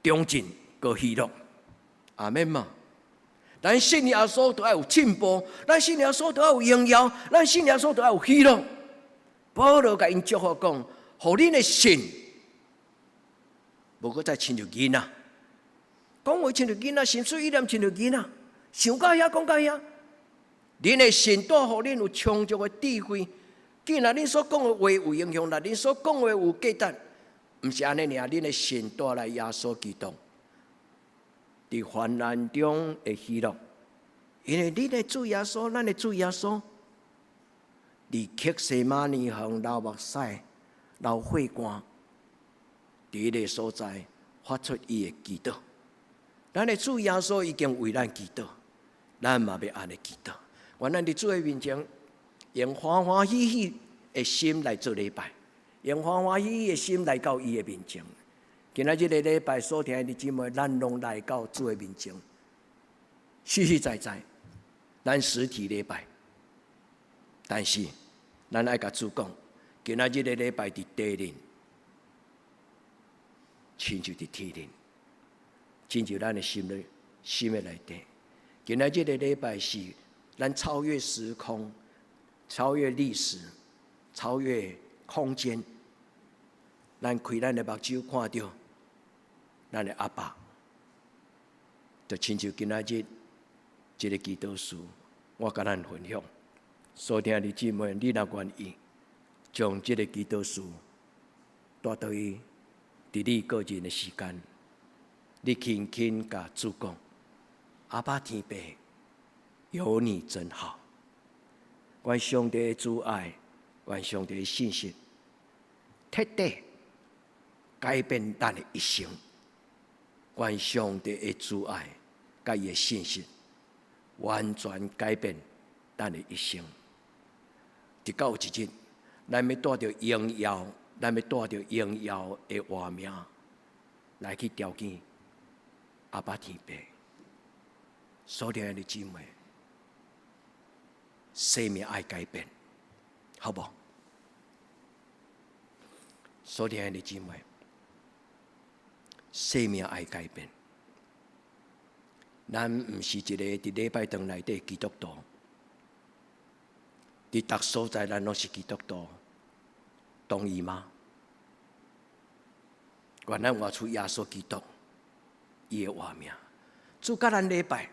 長進閣喜樂，阿們嘛。咱信耶穌都愛有進步，咱信耶穌都愛有榮耀，咱信耶穌都愛有喜樂。保羅共𪜶祝福講，予恁的信，無閣再親像囡仔，講話親像囡仔，心思意念親像囡仔，想到遐講到遐。恁的信帶予恁有充足的智慧。既然恁所講的話有影響力，恁所講的話有價值，毋是按呢爾，恁的信帶來耶穌基督，佇患難中的喜樂，因為恁的主耶穌，咱的主耶穌，佇客西馬尼園流目屎、流血汗，佇彼個所在發出伊的祈禱。咱的主耶穌已經為咱祈禱，咱嘛欲按呢祈禱。願咱佇主的面前，用歡歡喜喜的心來做禮拜，用歡歡喜喜的心來到伊的面前。今仔日個禮拜所聽的姊妹，咱攏來到主的面前，實實在在，咱實體禮拜。但是，咱愛共主講，今仔日個禮拜佇地頂，親像佇天頂，親像咱的心裡心的內底。今仔日個禮拜是咱超越時空、超越歷史、超越空間，咱開咱的目睭看著咱的阿爸，就親像今仔日這个祈禱詞，我共咱分享。所聽的姊妹，你若願意將這个祈禱詞帶倒去，佇你個人的時間，你輕輕共主講：阿爸天父，有你真好。願上帝的慈愛，願上帝的信實，徹底改變咱的一生。願上帝的慈愛，佮伊的信實，完全改變咱的一生。直到有一日，咱欲帶著榮耀，咱欲帶著榮耀的活命來去朝見阿爸天父。所聽的姊妹，生命愛改變，好無？所聽的姊妹，生命愛改變。咱毋是一个佇禮拜堂內底基督徒，佇逐所在咱攏是基督徒，同意嗎？願咱活出耶穌基督伊的活命。主佮咱禮拜，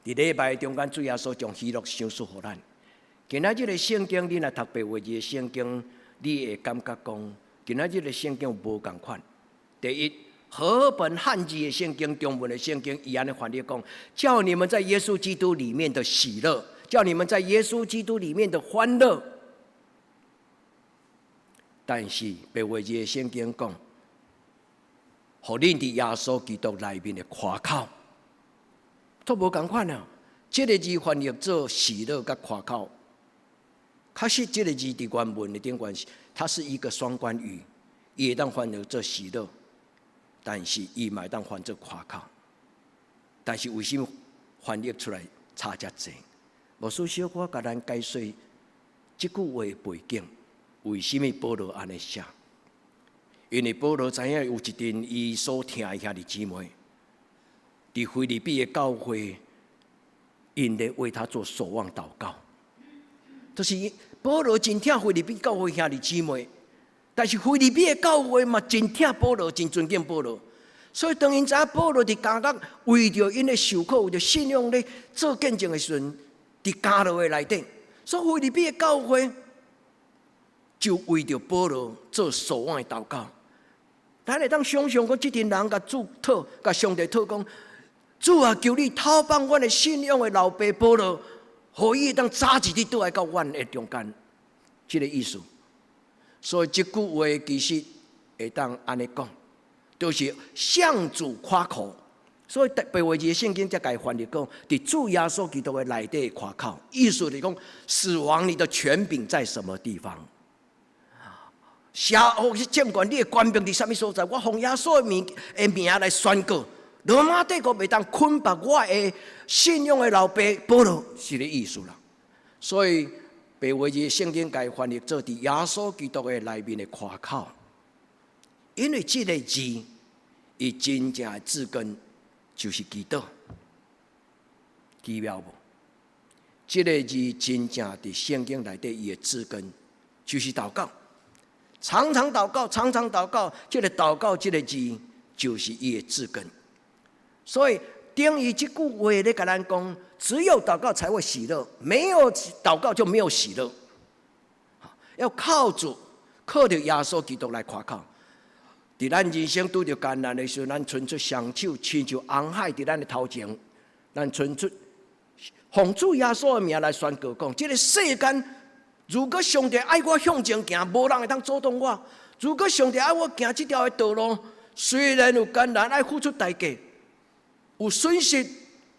佇禮拜中間，主耶穌將喜樂賞賜予咱。今仔日的聖經，你若讀白話字的聖經，你會感覺講，今仔日的聖經無仝款。第一，和合本漢字的聖經、中文的聖經，伊按呢翻譯講，叫你們在耶穌基督裡面的喜樂，叫你們在耶穌基督裡面的歡樂。但是白話字的聖經講，予恁佇耶穌基督內面的誇口，都無仝款啊！這个字翻譯做喜樂佮誇口，確實這个字佇原文的頂懸是，它是一個雙關語，伊會當翻譯做喜樂，但是伊嘛會當翻做誇口。但是為什麼翻譯出來差遮濟？牧師小可共咱解說這句話的背景，為什麼保羅按呢寫？因為保羅知影有一陣伊所疼的兄弟姊妹，佇腓立比的教會，𪜶咧為他做守望禱告。就是保羅真疼腓立比教會兄弟姊妹，但是腓立比的教會嘛真疼保羅，真尊敬保羅。所以當𪜶知影保羅佇監獄為著𪜶的受苦，為著信仰咧做見證的時陣，佇監牢的內底，所以腓立比的教會就為著保羅做數按的禱告。咱會當想象講，這陣人共主禱，共上帝禱講：主啊，求你透放阮的信仰的老爸保羅，予伊會當早一日倒來到阮的中間，這个意思。所以這句話其實會當按呢講，就是向主誇口。所以白話字的聖經才共伊翻譯講，佇主耶穌基督的內底誇口，意思是講死亡你的權柄在什麼地方？邪惡是掌權，你的權柄佇啥物所在？我奉耶穌的名來宣告，羅馬帝國袂當捆綁我的信仰的老爸保羅，是這个意思啦。所以白話字聖經共伊翻譯做佇耶穌基督的內面的誇口，因為這个字，伊真正的字根就是祈禱，奇妙無？這个字真正佇聖經內底，伊的字根就是禱告，常常禱告，常常禱告。這个禱告這个字就是伊的字根。所以等於這句話咧，共咱講，只有禱告才會喜樂，沒有禱告就沒有喜樂。要靠主，靠著耶穌基督來誇口。佇咱人生拄著艱難的時陣，咱伸出雙手，親像紅海佇咱的頭前，咱伸出奉主耶穌的名來宣告講：這个世間，如果上帝愛我向前行，無人會當阻擋我；如果上帝愛我行這條的道路，雖然有艱難，愛付出代價，有損失，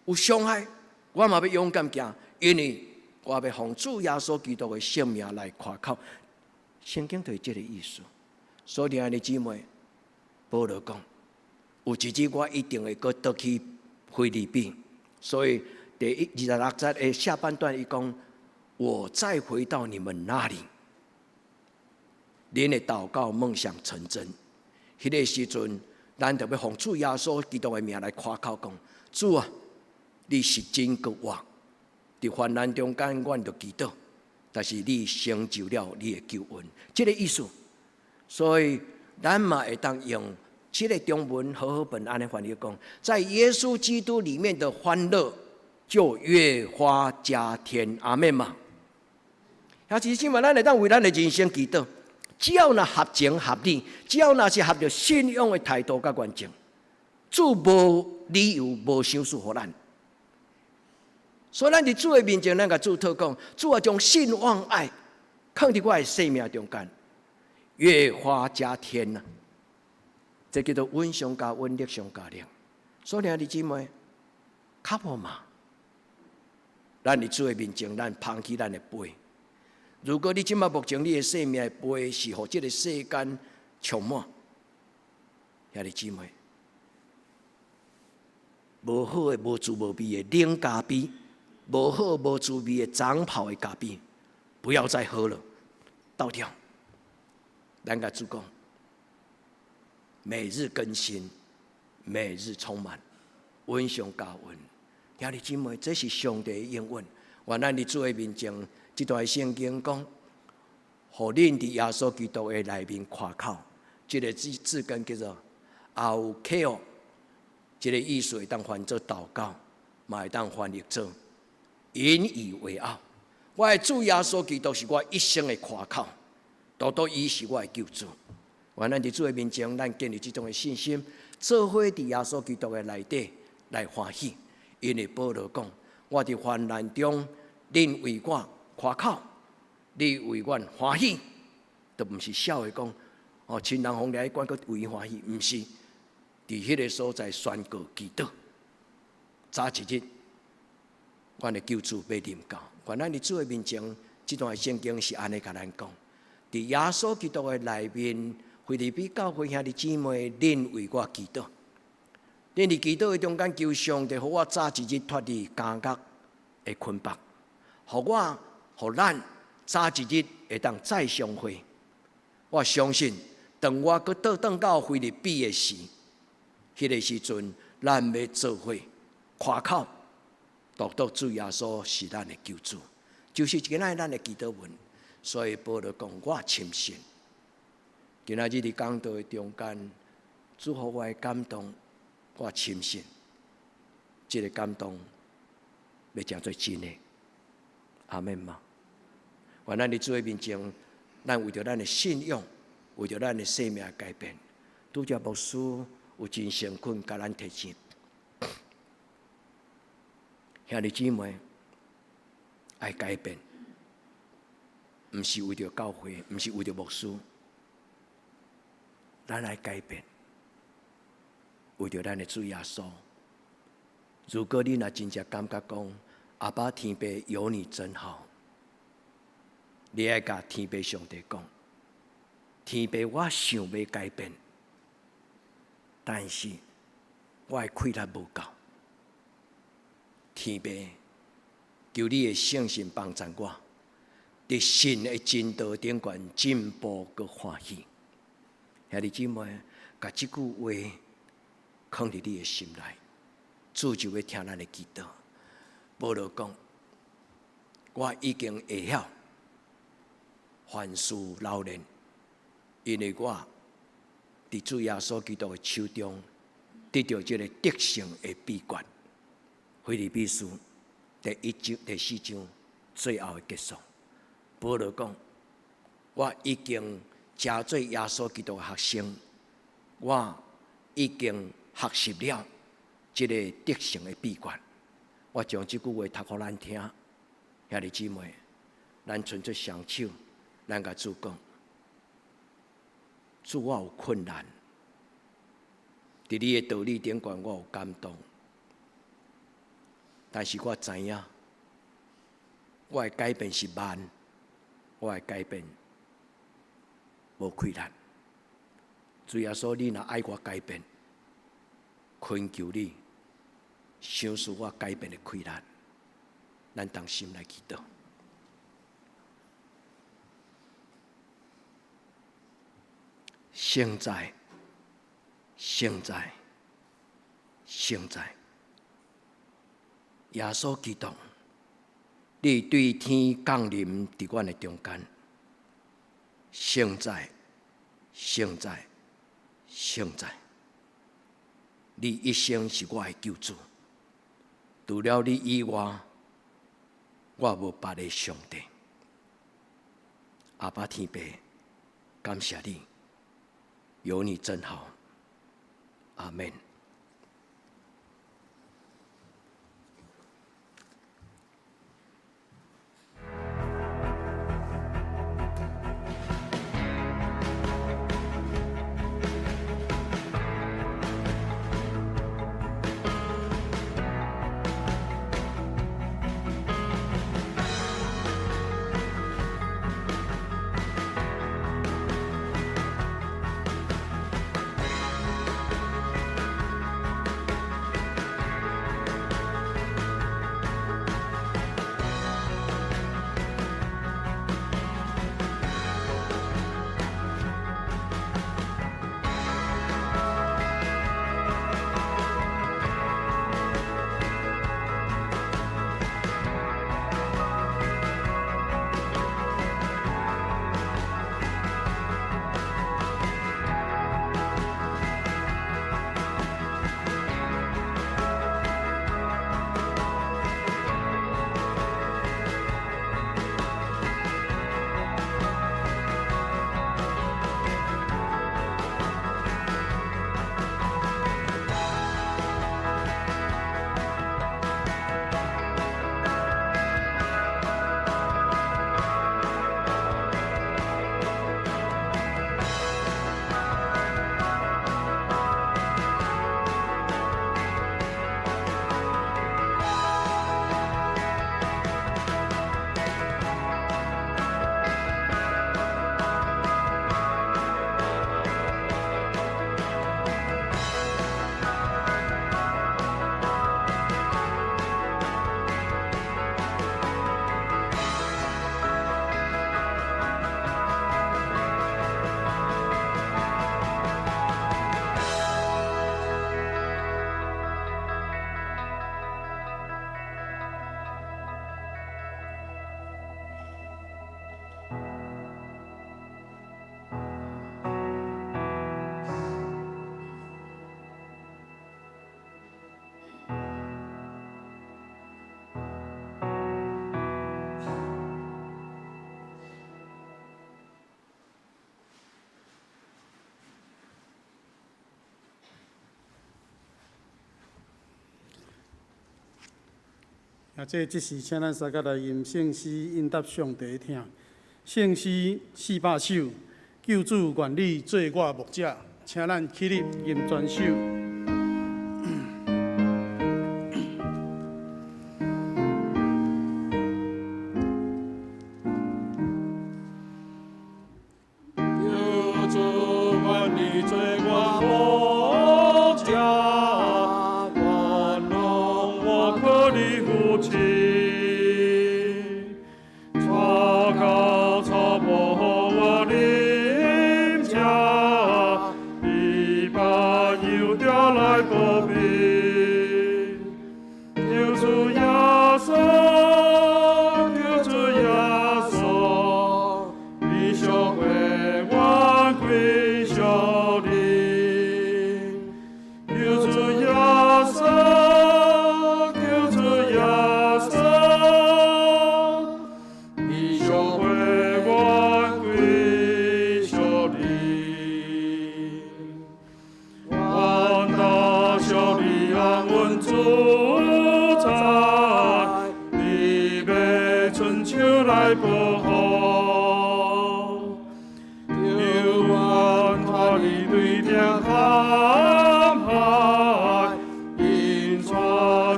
有傷害，我嘛欲勇敢行，因為我欲奉主耶穌基督的聖名來誇口。聖經就是這个意思。所以，親愛的姊妹，保羅講，有一日我一定會閣倒去腓立比。所以第26節的下半段，伊講：我再回到你們那裡，恁的禱告夢想成真。彼个時陣，咱就欲奉主耶穌基督的名來誇口講：主啊，你是真閣活，佇患難中間，阮就祈禱，但是你成就了你的救恩，這个意思。所以，咱嘛會當用這个中文和合本按呢翻譯講，在耶穌基督裡面的歡樂就越發加添。阿們嘛。啊，其實嘛，咱會當為咱的人生祈禱，只要若合情合理，只要若是合著信仰的態度佮原則，主無理由無賞賜予咱。所以，咱佇主的面前，咱共主禱講：主啊，將信望愛囥佇我的生命中間，越發加添啊！這叫做恩上加恩，力上加力。所以，兄弟姊妹，較無嘛？咱佇主的面前，咱捧起咱的杯。如果你這馬目前你的生命的杯是予這个世間充滿，兄弟姊妹，無好的、無滋無味的冷咖啡，無好無滋味的長泡的咖啡，不要再喝了，倒掉。咱共主講，每日更新，每日充滿，恩上加恩。兄弟姊妹，這是上帝的應允。願咱佇主的面前，這段聖經講，予恁佇耶穌基督的內面誇口，這个字根叫做 aucheo，這个意思會當翻做禱告，嘛會當翻譯做引以為傲。我的主耶穌基督是我一生的誇口，獨獨伊是我的救主。願咱佇主的面前，咱建立這種的信心，做伙佇耶穌基督的內底來歡喜。因為保羅講，我佇患難中，恁為我誇口，你為阮歡喜，都毋是痟的講，哦，親人予掠去關，閣為伊歡喜，毋是，佇彼个所在宣告祈禱，早一日，阮的救主欲臨到，願咱佇主的面前，這段聖經是按呢共咱講，佇耶穌基督的內面，腓立比教會兄弟姊妹，恁為我祈禱，恁佇祈禱的中間求上帝，予我早一日脫離監獄的捆綁，予我，予咱早一日會當再相會。我相信，當我閣倒轉到腓立比的時，彼个時陣，咱欲做伙誇口，獨獨主耶穌是咱的救主，就是今仔日咱的祈禱文。所以保羅講，我深信，今仔日佇講道的中間，主予我的感動，我深信，這个感動欲成做真的，阿們嗎？願咱佇主的面前，咱為著咱的信仰，為著咱的生命改變，拄才牧師有真誠懇共咱提醒，兄弟姊妹愛改變，毋是為著教會，毋是為著牧師，咱愛改變，為著咱的主耶穌。如果你若真正感覺講阿爸天父有你真好，你愛共天父上帝講，天父我想欲改變，但是我的氣力無夠。天父，求你的聖神幫助我，佇神的真道頂懸進步閣歡喜。兄弟姊妹，共這句話囥佇你的心內，主就欲聽咱的祈禱。保羅講，我已經會曉凡事老練，因為我佇主耶穌基督的手中得著這个得勝的秘訣。腓立比書第一章第四章最後的結束，保羅講：我已經成做耶穌基督的學生，我已經學習了這個得勝的秘訣。我將這句話讀予咱聽，兄弟姊妹，咱伸出雙手，咱共主講：主，我有困難，佇你的道理頂懸，我有感動。但是我知影，我的改變是慢，我的改變無氣力。主耶穌，你若愛我改變，懇求你賞賜我改變的氣力。咱同心來祈禱。聖哉，聖哉，聖哉！耶穌基督，你對天降臨佇阮的中間，聖哉，聖哉，聖哉！你一生是我的救主，除了你以外，我無別的上帝。阿爸天父，感謝你，有你真好。阿們。啊，這時請咱三個來吟聖詩應答上帝疼。聖詩400首，救主願你做我牧者，請咱起立吟全首。救主願你做我牧者，願讓我靠你扶持，帶到草坡予我啉食，伊把油條來保庇。救主耶穌，救主耶穌，你小會我歸屬你。救主耶穌，救主耶穌，你小會我歸屬你。願大小你安穩主宰，你欲伸手來保護。求願帶你對定航海，引帶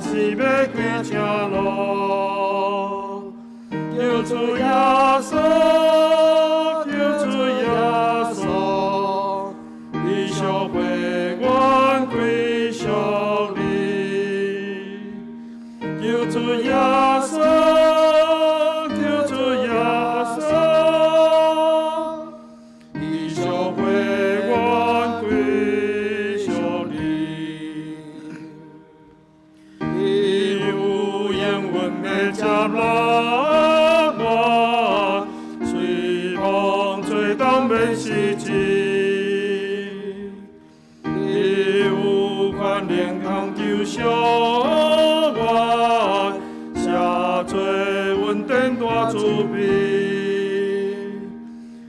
生命歸正路。救主耶穌，救主耶穌，你小會阮歸屬你。救主耶穌，救主耶穌，你小會阮歸屬你。你有應允欲接納我，雖望罪當免洗淨。你有權能通救贖我，赦罪恩典大慈悲。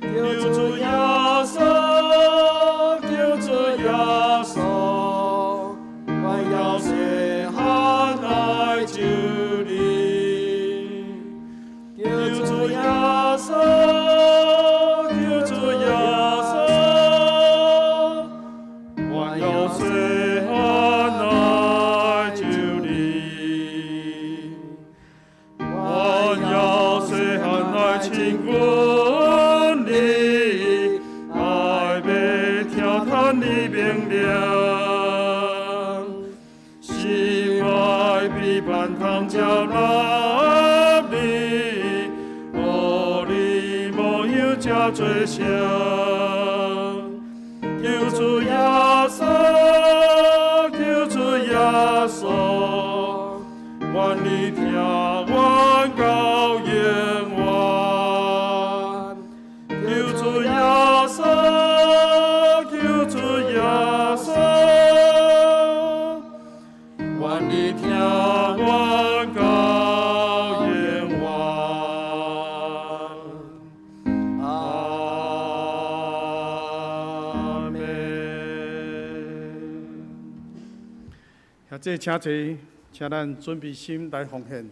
救主耶穌，救主耶穌，我由細漢愛著你。救主耶穌，救主耶穌，我由細漢愛著你。我由細漢來親近你，愛欲聽聽你命令，心愛比盼通接納你，予你模樣才做成。救主耶穌，救主耶穌，願你聽阮到永遠。救主耶穌，救主耶穌，願你聽阮到永遠。阿們。兄弟請坐，請咱準備心來奉獻。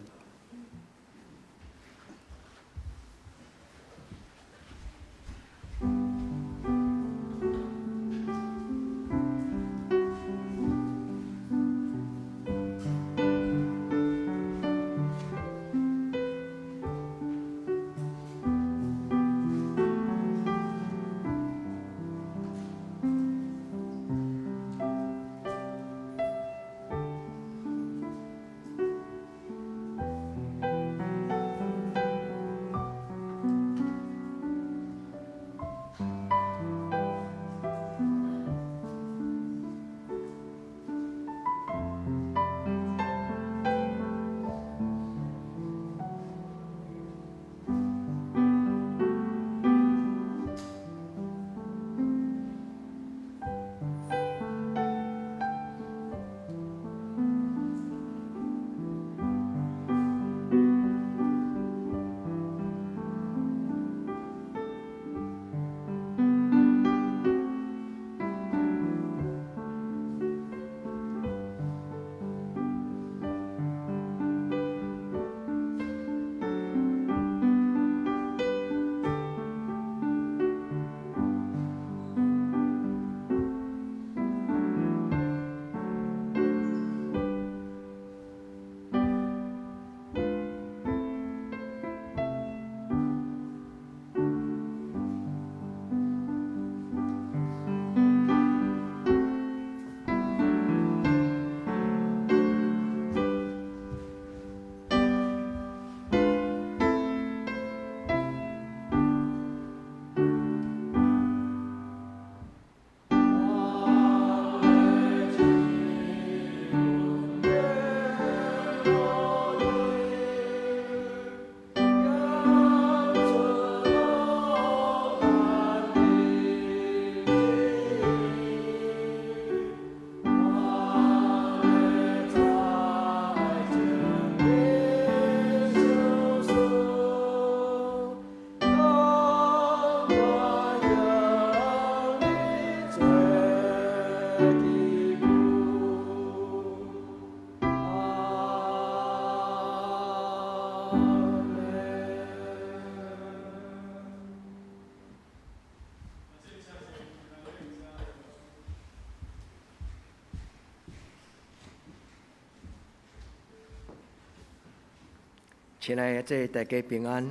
親愛的這大家平安。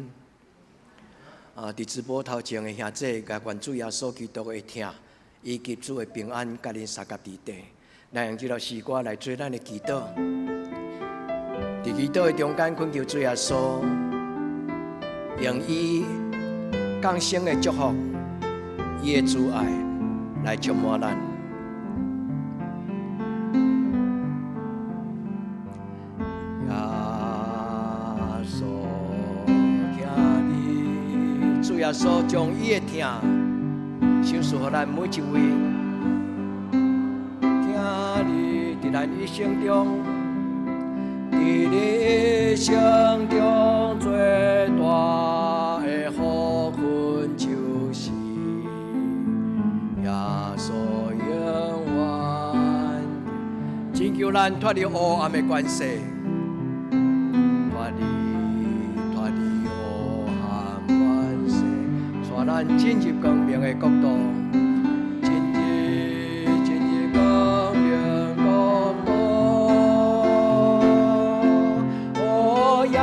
啊，佇直播頭前的兄弟，願主耶穌基督的疼，以及主的平安，佮恁相佮佇底。來用這首詩歌來做咱的祈禱。佇祈禱的中間，懇求主耶穌，用伊降生的祝福，伊的慈愛來充滿咱。耶穌疼你，主耶穌將伊的疼賞賜予咱每一位。疼你，佇咱一生中，佇你一生中最大的福分，就是耶穌永遠拯救咱脫離黑暗的權勢，脫離黑暗權勢，帶咱進入光明的國度，進入光明國度。哦，耶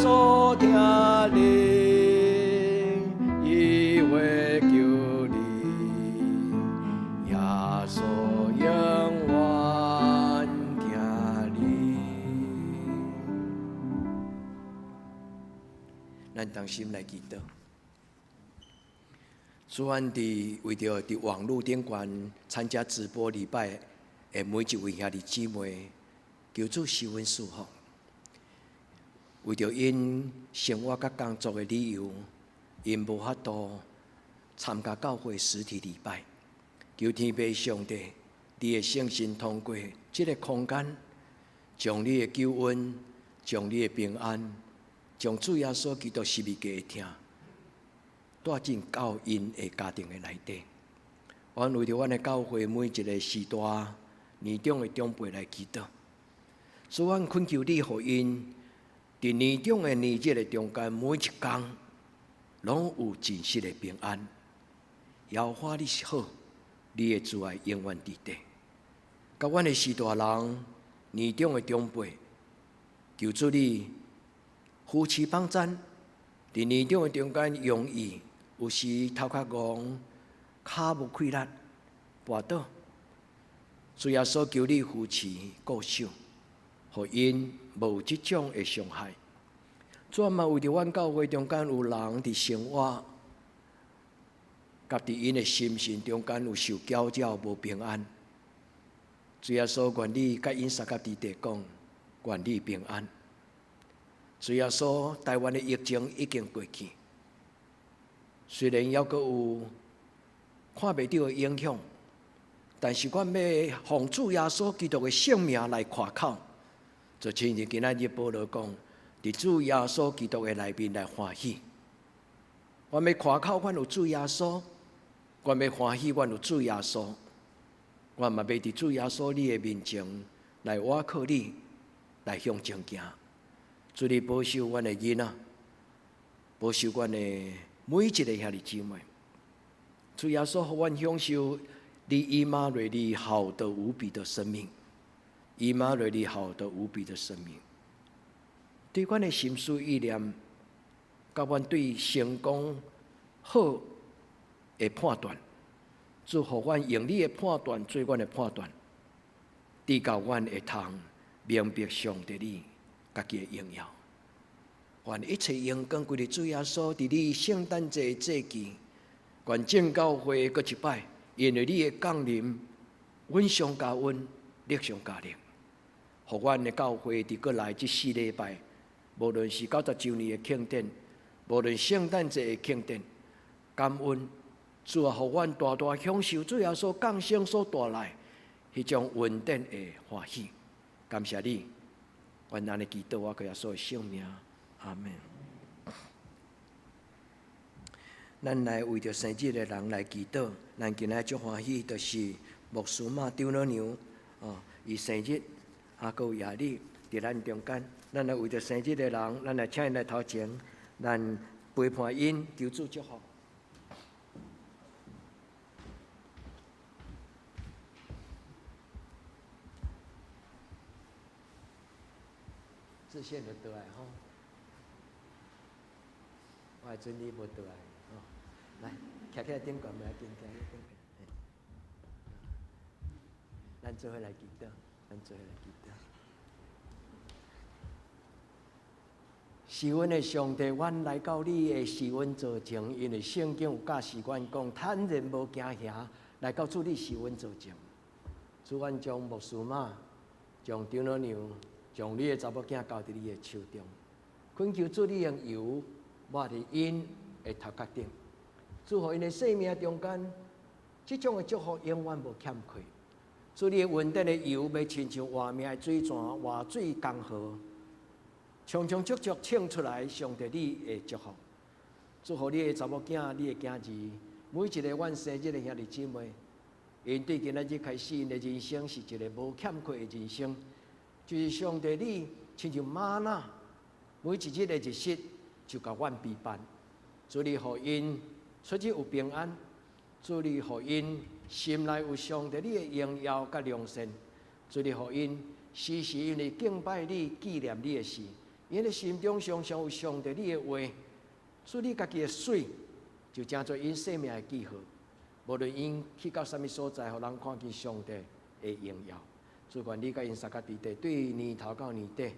穌疼你，伊會救你，耶穌永遠疼你。咱同心來祈禱。主，阮佇為著佇網路頂懸參加直播禮拜的每一位兄弟姊妹，求主賜阮賜福。為著𪜶生活佮工作的理由，𪜶無法度參加教會實體禮拜。求天父上帝，你的聖神通過這个空間，將你的救恩、將你的平安、將主耶穌基督十字架的疼，帶進到𪜶的家庭的內底。阮為著阮的教會每一个時代年長的長輩來祈禱，主，阮懇求你，予𪜶佇年長的年日的中間，每一工攏有真實的平安。耶和華你是好，你的慈愛永遠佇底。佮阮的序大人、年長的長輩，求主你扶持幫贊，佇年長的中間容易有時頭殼戇、跤無氣力、跋倒。主耶穌求你扶持顧守，予𪜶無這種的傷害。主嘛為著阮教會中間有人佇生活，佮佇𪜶的心神中間有受攪擾、無平安。主耶穌願你佮𪜶相佮佇底講，願你平安。主耶穌，台灣的疫情已經過去，雖然猶閣有看袂著的影響，但是阮欲奉主耶穌基督的聖名來誇口，就親像今仔日保羅講，佇主耶穌基督的內面來歡喜。阮欲誇口，阮有主耶穌；阮欲歡喜，阮有主耶穌。阮嘛欲佇主耶穌你的面前來倚靠你，來向前行。主你保守阮的囡仔，保守阮的每一个兄弟姊妹。主耶穌，予阮享受你以馬內利好得無比的生命，以馬內利好得無比的生命。對阮的心思意念，佮阮對成功好的判斷，主予阮用你的判斷做阮的判斷，直到阮會通明白上帝你家己的榮耀。願一切榮光歸予主耶穌，佇你聖誕節節期，願眾教會閣一擺，因為你的降臨，恩上加恩，力上加力，予阮的教會佇閣來這四禮拜，無論是90週年的慶典，無論聖誕節的慶典，感恩主啊，予阮大大享受主耶穌降生所帶來彼種恩典的歡喜。感謝你，阮按呢祈禱，我閣耶穌的聖名，阿們。咱來為著生日的人來祈禱，咱今仔足歡喜，就是牧師馬張老娘哦，伊生日，啊，閣有夜里佇咱中間，咱來為著生日的人，咱來請𪜶來頭前，咱陪伴𪜶，求主祝福。自線就倒來吼。我的孫女無倒來，吼，來，徛起來頂懸，袂要緊，徛起來頂懸。咱做伙來祈禱，咱做伙來祈禱。是阮的上帝，阮來到你的施恩座前，因為聖經有教示阮講，坦然無驚嚇來到主你施恩座前。主，阮將牧師媽、將長老娘、將你的查某囝交佇你的手中，懇求主你用油抹佇𪜶的頭殼頂，祝予𪜶的生命中間，這種的祝福永遠無欠缺。主你的恩典的油，欲親像活命的水泉、活水江河，充充足足衝出來，上帝你的祝福，祝福你的查某囝、你的囝兒，每一個阮生日的兄弟姊妹，𪜶對今仔日開始，𪜶的人生是一個無欠缺的人生，就是上帝你親像嗎哪，每一日的日食就共阮備辦，主你予𪜶出入有平安，主你予𪜶心內有上帝你的榮耀佮良善，主你予𪜶時時因為敬拜你、紀念你的事。𪜶的心中常常有上帝你的話，主你家己的水就成做𪜶生命的記號。無論𪜶去到啥物所在，予人看見上帝的榮耀。主願你佮𪜶相佮佇底，對年頭到年底，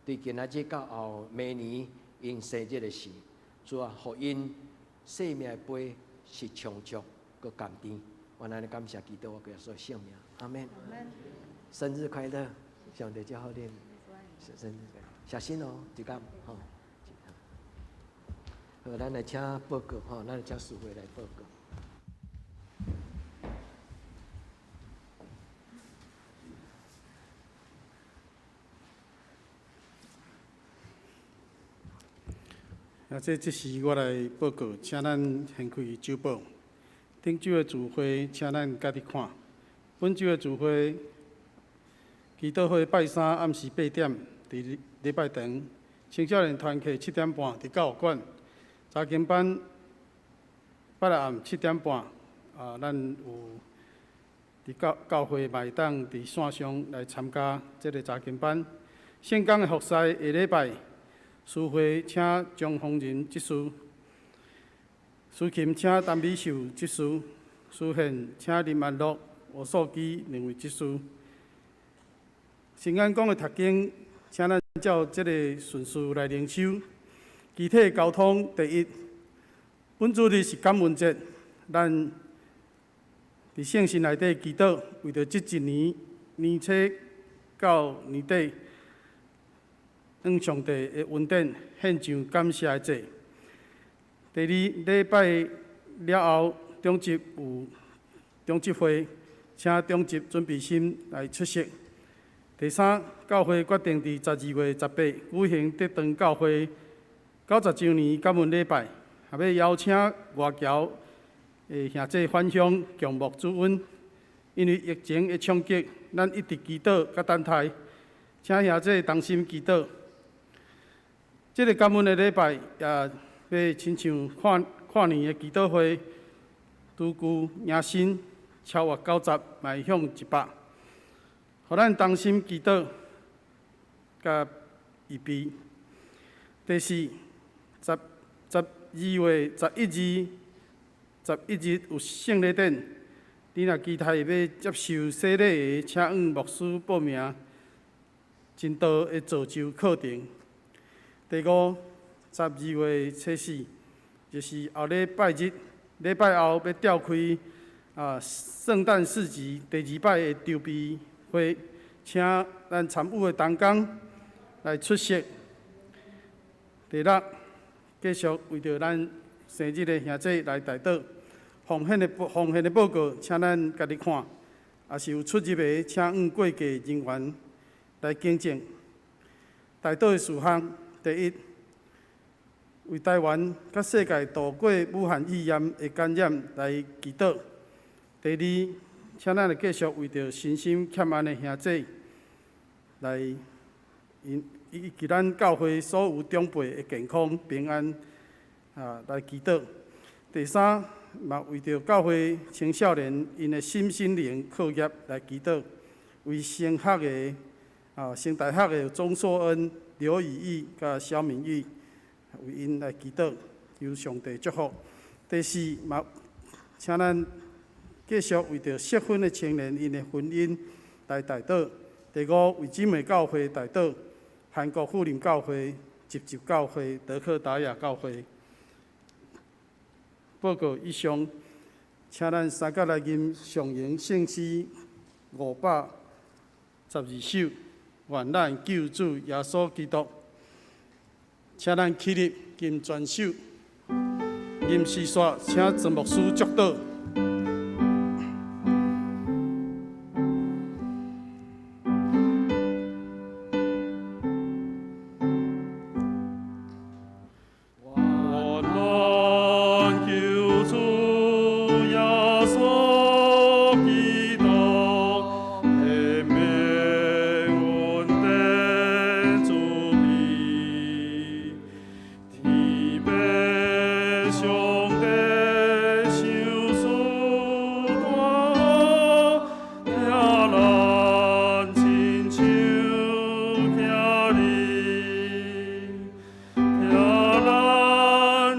對今仔日到後明年𪜶生日的時，主啊，予𪜶生命的杯是充足閣甘甜。我按呢感謝基督，我耶穌的聖名，阿門。生日快樂，上帝祝福恁。生日快樂，小心哦，就咁吼。好，咱來請報告吼，咱來請司會來報告。啊，這時我來報告，請咱掀開周報。頂週的聚會，請咱家己看。本週的聚會，祈禱會拜三暗時8點，佇禮拜堂；青少年團契7點半，佇教育館；查經班拜六暗7點半，啊，咱有佇教會嘛會當佇線上來參加這个查經班。聖工的服事下禮拜，司會請張宏仁執事，司琴請陳美秀執事，司獻請林安樂、吳素基兩位執事。新安講的讀經，請咱照這个順序來靈修。肢體交通第一，本主日是感恩節，咱佇聖神內底祈禱，為著這一年年初到年底，向上帝的恩典獻上感謝的祭。第二禮拜了後，長執有長執會，請長執準備心來出席。第三，教會決定佇12月18舉行德堂教會90週年感恩禮拜，也欲邀請外僑的兄弟返鄉共牧主恩。因為疫情的衝擊，咱一直祈禱佮等待，請兄弟同心祈禱。這个感恩的禮拜也欲親像跨跨年的祈禱會，拄久迎新超越90，邁向100，予咱同心祈禱，佮預備。第四，12月11日，11日有聖禮典，你若期待欲接受洗禮的，請向牧師報名，證道的造就課程。第五，12月初四，就是後禮拜日，禮拜後欲召開聖誕市集第二擺的籌備會，請咱參與的同工來出席。第六，繼續為著咱生日的兄弟來代禱，奉獻的報告，請咱家己看，也是有出入的，請向會計人員來更正。代禱的事項，第一，為台灣佮世界度過武漢肺炎的感染來祈禱。第二，請咱來繼續為著身心欠安的兄弟來，以及咱教會所有長輩的健康平安來祈禱。第三，嘛為著教會青少年𪜶的身心靈課業來祈禱。為升學的升大學的鍾碩恩、劉宇義佮蕭敏玉，為𪜶來祈禱。求上帝祝福。第四，嘛，請咱繼續為著適婚的青年𪜶的婚姻來代禱。第五，為姊妹教會代禱，韓國富林教會、集集教會、德克達亞教會。報告以上，請咱三甲來吟上榮聖詩512首，願咱救主耶穌基督，請咱起立吟全首，吟詩煞，請曾牧師祝禱。願咱救主耶穌基督，天父恩典慈悲，天父上帝賞賜大福，疼咱親像囝兒。疼咱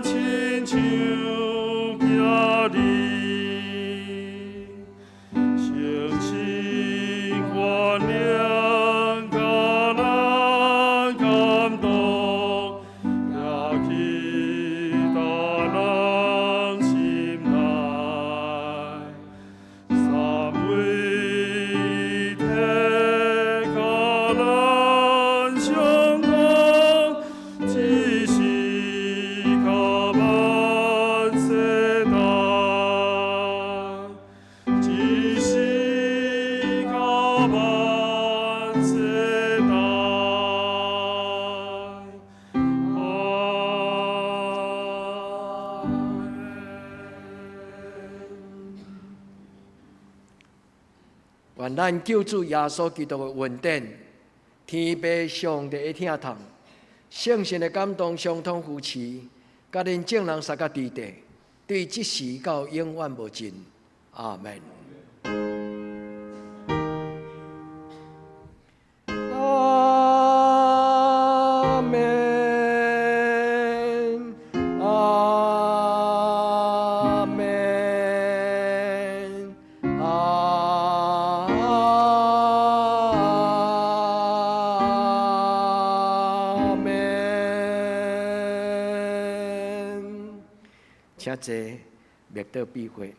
親像囝兒，誠心原諒共咱感動，也去到人心內。三位一體佮咱相通，只是到萬世代，只是到萬世代。阿們。願咱救主耶穌基督的恩典、天父上帝的疼痛、聖神的感動相通扶持，佮恁眾人三甲弟弟，對這時到永遠無盡。阿門。阿門。阿門。阿門。請坐，默禱閉會。